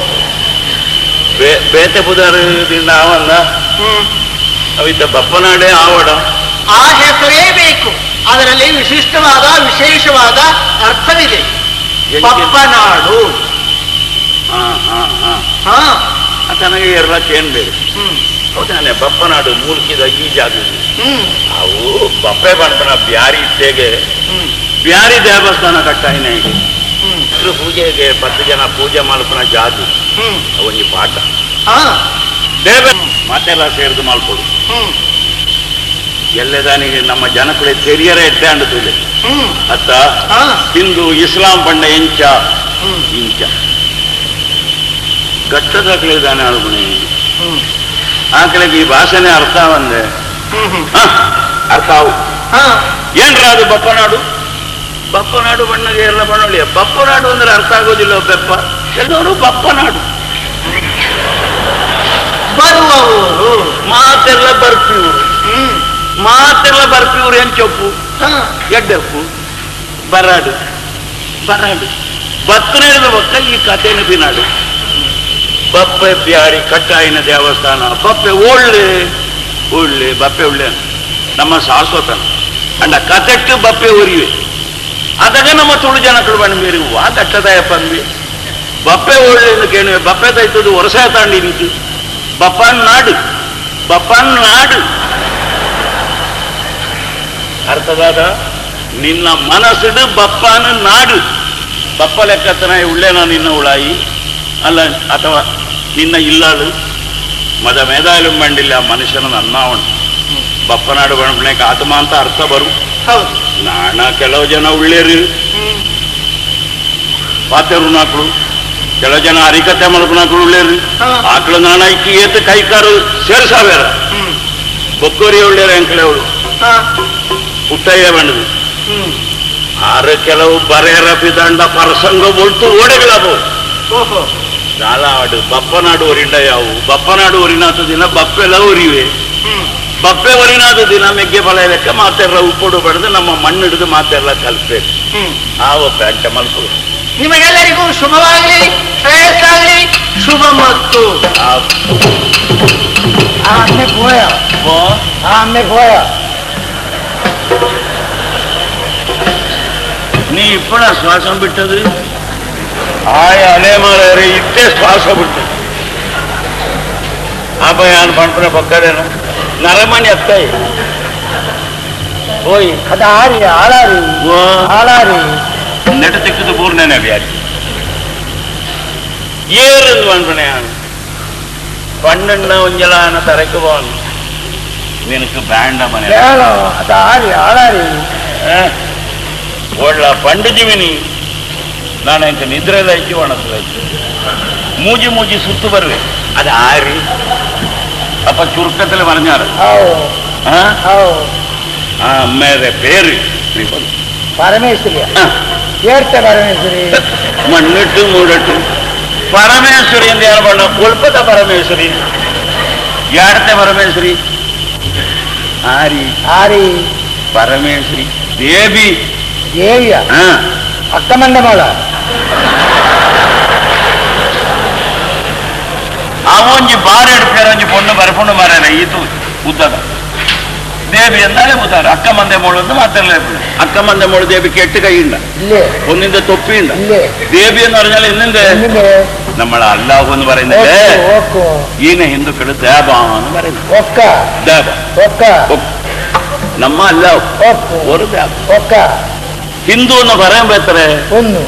ಬೇತೆ ಪುದಾರದಿಂದ ಆವನ್ನ ಅವಿದ್ದ ಬಪ್ಪನಾಡೇ ಆವಡ ಆ ಹೆಸರೇ ಬೇಕು. ಅದರಲ್ಲಿ ವಿಶಿಷ್ಟವಾದ ವಿಶೇಷವಾದ ಅರ್ಥವಿದೆ. ಬಪ್ಪನಾಡು ತನಗೆ ಇರ್ಲಕ್ಕೆ ಏನ್ ಬೇಕು ಹೌದಾನೆ ಬಪ್ಪನಾಡು ಮೂಲ್ಕಿದ ಈ ಜಾಗ ಅವು ಬಪ್ಪೆ ಬಣ್ಪನ ಬ್ಯಾರಿ ಇತ್ತೇಗೆ ಬ್ಯಾರಿ ದೇವಸ್ಥಾನ ಕಟ್ಟಾಯಿನ ಈಗ ಪೂಜೆಗೆ 10 ಜನ ಪೂಜೆ ಮಾಡ್ಪನ ಜಾಗ ಅವನಿ ಪಾಠ ದೇವ ಮಾತೆಲ್ಲ ಸೇರಿದು ಮಾಡ್ಕೊಡು ಎಲ್ಲದಾನಿಗೆ ನಮ್ಮ ಜನಕುಳೆ ತೆರಿಯರ ಎಡ್ಡೆ ಅಂಡುತ್ತಿದೆ ಅತ್ತ ಹಿಂದೂ ಇಸ್ಲಾಂ ಬಣ್ಣ ಎಂಚ ಇಂಚ ಗಟ್ಟದ ಕಳಿದಾನೆ ಅಳುಗುಣಿ ಆ ಕಡೆಗೆ ಈ ಭಾಷೆನೇ ಅರ್ಥ ಒಂದೆ ಅರ್ಥ ಅವು ಏನ್ರ ಅದು ಬಪ್ಪನಾಡು ಬಪ್ಪನಾಡು ಬಣ್ಣಗೆ ಎಲ್ಲ ಬಣ್ಣೊಳಿಯ ಬಪ್ಪನಾಡು ಅಂದ್ರೆ ಅರ್ಥ ಆಗೋದಿಲ್ಲ. ಬೆಪ್ಪ ಎಲ್ಲರೂ ಬಪ್ಪನಾಡು ಬರುವವರು ಮಾತೆಲ್ಲ ಬರ್ಪಿವರು ಮಾತೆಲ್ಲ ಬರ್ಪಿವರು ಏನ್ ಚೊಪ್ಪು ಎಡ್ಡಪ್ಪು ಬರಾಡು ಬರಾಡು ಬತ್ತನೇದ ಪಕ್ಕ ಈ ಕಥೆಯನ್ನು ಬಿನಾಡು ಬಪ್ಪೆ ಬ್ಯಾರಿ ಕಟ್ಟಾಯಿನ ದೇವಸ್ಥಾನ ಬಪ್ಪೆ ಒಳ್ಳೆ ಒಳ್ಳೆ ಬಪ್ಪೆ ಒಳ್ಳೆ ನಮ್ಮ ಶಾಶ್ವತನ ಅಂಡ ಕಥೆಟ್ಟು ಬಪ್ಪೆ ಒರಿವೆ ಅದಾಗ ನಮ್ಮ ತುಳು ಜನಕಳು ಬಣ್ಬೇರಿ ವಾ ದಟ್ಟದಾಯ ಪಂದ್ವಿ ಬಪ್ಪೆ ಒಳ್ಳೆ ಎಂದು ಕೇಳುವೆ ಬಪ್ಪೆ ತೈತದ್ದು ವರ್ಷ ತಾಂಡಿ ನಿಂತು ಬಪ್ಪನ್ ನಾಡು ಬಪ್ಪನ್ ನಾಡು ಅರ್ಥದಾದ ನಿನ್ನ ಮನಸ್ಸಿಡು ಬಪ್ಪನ ನಾಡು ಬಪ್ಪ ಲೆಕ್ಕತನ ಉಳ್ಳೇನ ನಿನ್ನ ಉಳಾಯಿ ಅಲ್ಲ ಅಥವಾ ನಿನ್ನ ಇಲ್ಲಾಳು ಮದ ಮೇದಾಯಲು ಬಂಡಿಲ್ಲ ಮನುಷ್ಯನ ನನ್ನಾವಣ ಬಪ್ಪನಾಡು ಬಣ್ಣಕ್ಕೆ ಆತ್ಮ ಅಂತ ಅರ್ಥ ಬರು. ನಾಣ ಕೆಲವು ಜನ ಉಳ್ಳೇರು ಪಾತೆರು ನಾಕಳು ಕೆಲವು ಜನ ಅರಿಕತೆ ಮಲ್ಪನಾಕಳು ಉಳ್ಳೇರು ಆಕಳು ನಾಣ ಇಕ್ಕಿ ಏತು ಕೈಕಾರು ಸೇರ್ಸಾವೇರ ಬೊಕ್ಕೋರಿ ಉಳ್ಳೇರು ಎಂಕಲೆವಳು ಪುಟ್ಟಯ್ಯ ಬಣ್ಣದು ಆರು ಕೆಲವು ಬರೆಯರ ಬಿದಂಡ ಪರಸಂಗ ಒಳ್ತು ಓಡೆಗಳವು ನಾಲಾಡು ಬಪ್ಪನಾಡು ಒರಿಂಡ ಯಾವು ಬಪ್ಪನಾಡು ಒರಿನಾಥ ದಿನ ಬಪ್ಪೆಲ್ಲ ಒರಿವೆ ಬಪ್ಪೆ ಒರಿನಾದ ದಿನ ಮೆಗ್ಗೆ ಫಲ ಲೆಕ್ಕ ಮಾತೆಲ್ಲ ಉಪ್ಪೊಡು ಬಡದು ನಮ್ಮ ಮಣ್ಣು ಹಿಡಿದು ಮಾತೆಲ್ಲ ಕಲ್ಪಬೇಕು. ಆವ ಪ್ಯಾಂಟ ಮಲ್ಪು. ನಿಮಗೆಲ್ಲರಿಗೂ ಶುಭವಾಗಲಿ, ಶ್ರೇಯಸ್ಸಾಗಲಿ, ಶುಭ ಮತ್ತು ನೀ ಇಪ್ಪಣ ಶ್ವಾಸ ಬಿಟ್ಟದು ಆಯ ಅಲೆ ಮಾರೇ ಇತ್ತೇ ಶ್ವಾಸ ಬಿಟ್ಟದು ಅಭಯಾನ್ ಪಂಪನ ಪಕ್ಕದೇನು ನರಮಣಿ ಅತ್ತಾಯಿ ಓಯ್ ಅದ ಆರಿ ಆಳಾರಿ ಆಳಾರಿ ನೆಟ ತೆಕ್ಕದು ಪೂರ್ಣನೇ ಬ್ಯಾರಿ ഏറെന്ന് പൺപണയാണ് പണ്ണെണ്ണ ഒഞ്ചലാന തറയ്ക്ക് പോകണം. നിനക്ക് വേണ്ട മനെ ഓള്ള പണ്ട് ജിവിനി ನಾನು ಎಂಕ ನಿದ್ರೆದಾಯ್ತು ಒಣಸದಾಯ್ತು മൂജി മൂജി സുത്തു വരുവേ. അത് ആര്? അപ്പൊ ചുരുക്കത്തിൽ പറഞ്ഞാറ് ആ അമ്മയുടെ പേര് പരമേശ്വരി. പരമേശ്വരി മണ്ണിട്ട് മൂടട്ട് പരമേശ്വരി എന്താണ് പറഞ്ഞ? കൊൽക്കത്ത പരമേശ്വരി. ഏടത്തെ പരമേശ്വരി ആരി? ആരി പരമേശ്വരി ദേവി. ദേവിയാ? അക്കമന്റെ മോള. ಅವೊಂಜಿ ಬಾರೆ ಎಡ್ಪೇರ ಒಂಜಿ ಪೊಣ್ಣು ಬರಪೊಣ್ಣು ಮಾರಾರ ಇದು ಉದ್ದದ ದೇವಿ ಎಂದಾಲೆ ಉದ್ದಾರ. ಅಕ್ಕ ಮಂದೆ ಮೋಳು ಅಂತ ಮಾತಾಡಲೇ. ಅಕ್ಕ ಮಂದೆ ಮೋಳು ದೇವಿക്ക് എട്ട് കൈയുണ്ട്, ഒന്നിന്റെ തൊപ്പിയുണ്ട്. ദേവി എന്ന് പറഞ്ഞാൽ ഇന്നെന്ത് നമ്മൾ അല്ലാഹു എന്ന് പറയുന്നത് ഈനെ ഹിന്ദുക്കൾ ദേവ എന്ന് പറയുന്നത്. ദേവ നമ്മ അല്ലാഹു ഒരു ദേവ. ഹിന്ദു എന്ന് പറയുമ്പോ എത്ര? ഒന്ന്.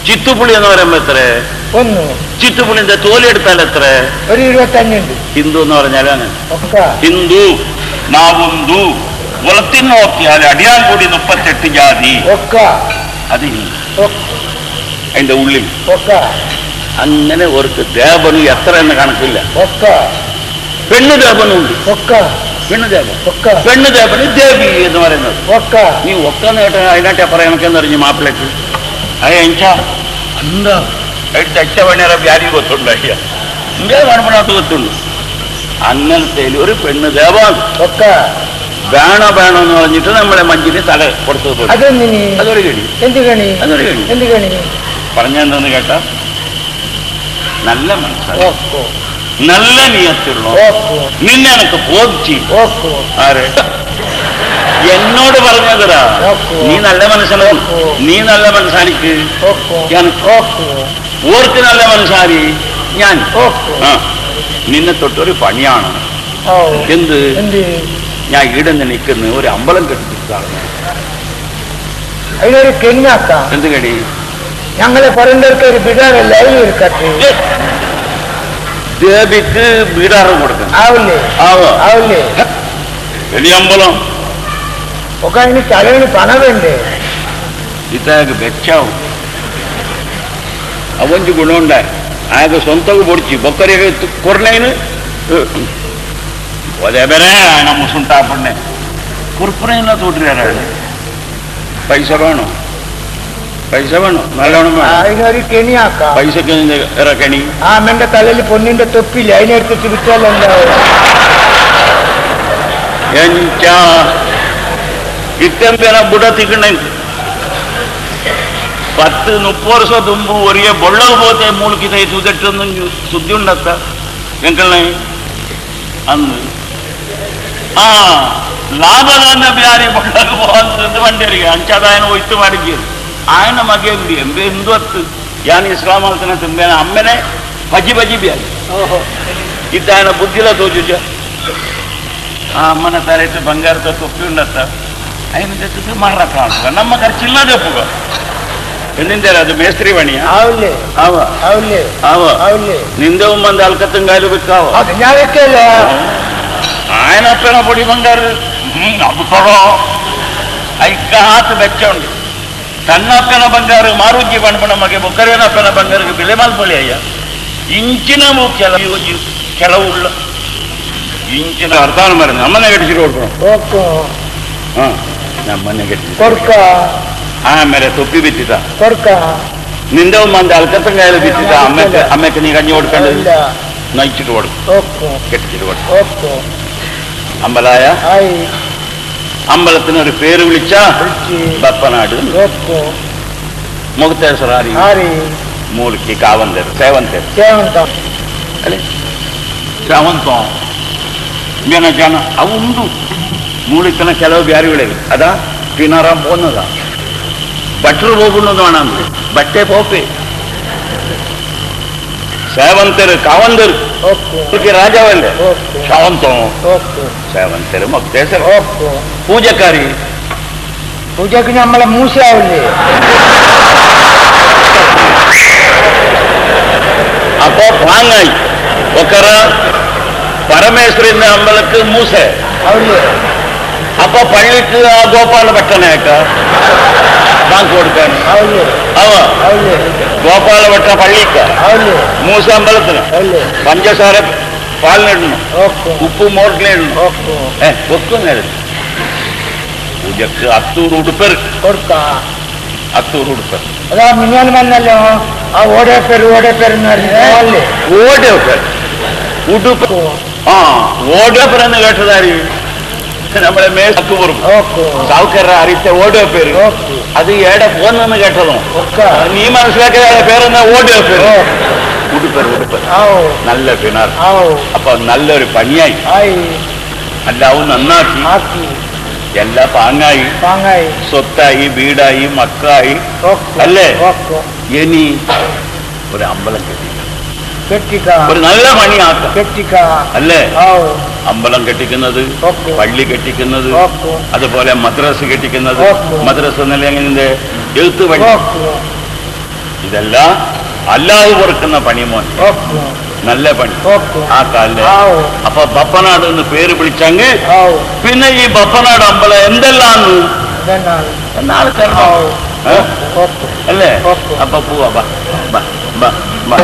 ചിത്തുപുളി എന്ന് പറയുമ്പോ എത്ര? ഒന്ന്. ചിത്തുപുളിന്റെ തോലെടുത്താൽ എത്ര? ഒരു 25. ഹിന്ദു എന്ന് പറഞ്ഞാലാണ് ഹിന്ദു നാവുന്തു കുളത്തിൽ നോക്കിയാൽ അടിയാൻ കൂടി 38 ജാതി. അത് ഹിന്ദു അതിന്റെ ഉള്ളിൽ. അങ്ങനെ ഒരു ദേവന് എത്ര എന്ന് കണക്കില്ല. പെണ്ണു ദേവനുണ്ട്. പെണ്ണു ദേവൻ, പെണ്ണു ദേവന് ദേവി എന്ന് പറയുന്നത്. നീ ഒക്കാന്ന് കേട്ട അതിനാട്ടെ പറയണക്കെന്ന് അറിഞ്ഞു മാപ്പിളക്ക് അയ്യ എന്താ ದಕ್ಷ ಬಣ್ಣ ಬ್ಯಾರಿಗೆ ಗೊತ್ತುಂಡು ಅಯ್ಯ ಹಿಂಗೆ ಗಣಪನಾಥ ಗೊತ್ತುಂಡು. അങ്ങനത്തെ ഒരു പെണ്ണ് ദേവ വേണ വേണോ എന്ന് പറഞ്ഞിട്ട് നമ്മളെ മഞ്ചിന് തല കൊടുത്തത്. അതൊരു കണി. എന്ത് കണി? അതൊരു കണി. എന്ത് കണി പറഞ്ഞെന്തെന്ന് കേട്ടാ നല്ല മനസ്സാണ്, നല്ല നിയത്തുള്ളൂ. നിന്നെ എനക്ക് ബോധിച്ചു. ആര് എന്നോട് പറഞ്ഞതാ? നീ നല്ല മനസ്സാണ്, നീ നല്ല മനസ്സാനിക്ക്, ഓർക്ക് നല്ല മനസ്സാരി ഞാൻ. ആ നിന്നെ തൊട്ടൊരു പണിയാണ്. എന്ത്? ഞാൻ ഈടന്ന് നിൽക്കുന്ന ഒരു അമ്പലം കെട്ടിട്ടാണ്. അതിനൊരു കെണ്ണാക്കാം. എന്ത് കടി? ഞങ്ങളെ പറയേണ്ടവർക്ക് ഒരു ബിടാറല്ല, അതിലൊരു കട്ടി ദേവിക്ക് ബിടാറ് കൊടുക്കണം. ആവില്ലേ? ആവോ? ആവില്ലേ? വലിയ അമ്പലം ഒക്കെ അതിന് ചെലവിന് പണം വേണ്ടേ? ഇതാകെ വെച്ചാവും അവഞ്ചു ഗുണമുണ്ട. ആകെ സ്വന്തം പൊടിച്ചു ബൊക്കറിയൊക്കെ കൊറണേന് അതേപോലെ ఆయన മുസുണ്ടാപ്പണ്ണെ കുർപ്പണ തോട്ടിലാണ്. പൈസ വേണോ? പൈസ വേണോ? നല്ലോണം വേണം. അതിനൊരു കെണിയാക്കാം. പൈസക്ക് കെണി. ആ അമ്മന്റെ തലയിൽ പൊന്നിന്റെ തൊപ്പില്ല, അതിനെടുത്ത് വിറ്റാലെന്താവും? ഇത്തമ്പേന ബുടത്തിക്കണ 10-30 ವರ್ಷ ತುಂಬು ಒರಿಗೆ ಬೊಳ್ಳಗ ಹೋತೆ ಮೂಲ್ಕಿತ ಸುದೆಟ್ಟೊಂದು ಸುದ್ದಿ ಉಂಡತ್ತ ಎಂಕಲ್ನ ಅಂದು ಆ ಲಾಭದ ಬ್ಯಾರಿ ಬೊಳ್ಳಗ ಹೋಂತಂದು ಬಂಡೇರಿಗೆ ಅಂಚಾದಾಯನ ಒಯ್ತು ಮಾಡಿದ್ದೀರಿ. ఆయన ಮಗೆ ಎಂಬೆ ಹಿಂದೂ ಹತ್ತು ಯಾನ್ ಇಸ್ಲಾಂ ಅಲ್ತನ ತುಂಬೇನ ಅಮ್ಮೆನೆ ಬಜಿ ಬಜಿ ಬ್ಯಾರಿ ಇದ್ದಾಯನ ಬುದ್ಧಿಲ ತೋಜುಜ. ಆ ಅಮ್ಮನ ತಲೆಟ್ಟು ಬಂಗಾರದ ತೊಪ್ಪಿ ಉಂಡತ್ತ ఆయన తెచ్చితే మర్ర కాదు ನಮ್ಮ ಖರ್ಚಿಲ್ಲದೆ ಒಪ್ಪುಗ. ಎಲ್ಲಿಂದ ಅದು ಮೇಸ್ತ್ರಿ ಬಣಿಯ? ಆವല്ലേ? ಆವ ಆವല്ലേ? ಆವ ಆವല്ലേ? ನಿಂದೆ ಉಮ್ಮಂದ ಅಲ್ಕತ್ತಂಗಾಯಲು ಬೇಕಾವ? ಅದು ഞാൻ വെക്കല്ല. ఆయన ಅಪ್ಪನ పొడి బంగారు అబ్బుకొడో ಐಕಾತ್ ಬೆಚ್ಚ ಉಂಡು. ತನ್ನ ಅಪ್ಪನ ಬಂಗಾರು ಮಾರುಜ್ಜಿ ಬಣ್ಪಣ ಮಗೆ ಬೊಕ್ಕರೇನ ಅಪ್ಪನ ಬಂಗಾರಿಗೆ ಬೆಲೆ ಮಾಲ್ಪೊಳಿ ಅಯ್ಯ. ಇಂಚಿನ ಕೆಲವು ಕೆಲವುಳ್ಳ ಇಂಚಿನ ಅರ್ಥಾನ ಮರ ನಮ್ಮನೆ ಕಟ್ಟಿಸಿರು ಕೊಡ್ಕೊಣ. ಹಾ ನಮ್ಮನೆ ಕಟ್ಟಿಸಿ ಕೊಡ್ಕ. ಆಮೇಲೆ ತೊಪ್ಪಿ ಬಿತ್ತಿದ ಕೊಡ್ಕ. ನಿಂದೆ ಮಂದ ಅಲ್ಕತ್ತಂಗಾಯಲು ಬಿತ್ತಿದ ಅಮ್ಮಕ್ಕೆ ಅಮ್ಮಕ್ಕೆ ನೀ ಕಣ್ಣಿ ಹೊಡ್ಕೊಂಡು ನೈಚಿಟ್ಟು ಕೊಡು കെട്ടിച്ചിട്ട് കൊടുക്കും. അമ്പലായ അമ്പലത്തിന് ഒരു പേര് വിളിച്ച ബപ്പനാട് മുഖത്തേശ്വരാരി മൂലിക്ക് കാവന്തേർ സേവന്തേർ അല്ലേ ಸೇವಂತಂ ಬೇನ ಜನ ಅವು ಉಂಡು ಮೂಲಿಕ್ಕನ ಕೆಲವು ಬ್ಯಾರಿಗಳಿವೆ. ಅದ ಪಿನಾರ ಪೋನದ ಭಟ್ರು ಹೋಗುಣ್ಣದು ಅಣ್ಣ ಅಂದ್ರೆ ಬಟ್ಟೆ ಪೋಪೆ ಸೇವಂತರು ಕಾವಂದರು ರಾಜವಲ್ಲೇ ಶಾವಂತಂ ಸೇವಂತರು ಮೊಕ್ತೇಶ್ವರ ಪೂಜಕಾರಿ പൂജക്ക് നമ്മളെ മൂശാവില്ലേ? അപ്പൊ പാങ്ങായി ഒക്കറ പരമേശ്വരന്റെ അമ്പലക്ക് മൂസ. അപ്പൊ പള്ളിക്ക് ആ ഗോപാല ഭട്ടനേക്ക ബാങ്ക് കൊടുക്കാൻ. അവ ഗോപാല ഭട്ട പള്ളിക്ക, മൂസ അമ്പലത്തിന് പഞ്ചസാര പാലിനിടണം, ഉപ്പ് മോട്ടിലിടണം, ഒക്കും. പൂജക്ക് അത്തൂർ ഉടുപ്പർ അത്തൂർ ഉടുപ്പർ. അതാ മിഞ്ഞാൻ വന്നല്ലോ ആ ഓടേ പേര് ഓടേ പേരെന്ന് പറഞ്ഞു. ഓടേ പേര് ഉടുപ്പ് ആ ഓടേ പേരെന്ന് കേട്ടതാര്? നമ്മളെ മേക്കുപുറം സാവുക്കാരുടെ അറിയിച്ച ഓടോ പേര്. അത് ഏടെ പോന്നെന്ന് കേട്ടതോ നീ മനസ്സിലാക്കിയ പേരെന്ന ഓടോ പേര് ഉടുപ്പർ ഉടുപ്പർ. നല്ല പിണർ. അപ്പൊ നല്ലൊരു പണിയായി, എല്ലാവും നന്നാക്കി, എല്ലാ പാങ്ങായി, സ്വത്തായി, വീടായി, മക്കായി, അല്ലേ? ഇനി ഒരു അമ്പലം കെട്ടിക്കാം, ഒരു നല്ല പണിയാക്കാം, അല്ലേ? അമ്പലം കെട്ടിക്കുന്നത്, പള്ളി കെട്ടിക്കുന്നത്, അതുപോലെ മദ്രസ കെട്ടിക്കുന്നത്. മദ്രസ എന്നല്ല എങ്ങനെ എഴുത്ത് പണി, ഇതെല്ലാം അല്ലാതെ പൊറുക്കുന്ന പണി മോൻ, നല്ല പണി ആ കാലില്. അപ്പൊ ബപ്പനാട് എന്ന് പേര് വിളിച്ചങ്ങ് പിന്നെ ഈ ബപ്പനാട് അമ്പലം എന്തെല്ലാന്ന് അല്ലേ? അപ്പൊ പോവാ. ബാ ബാ ബാ.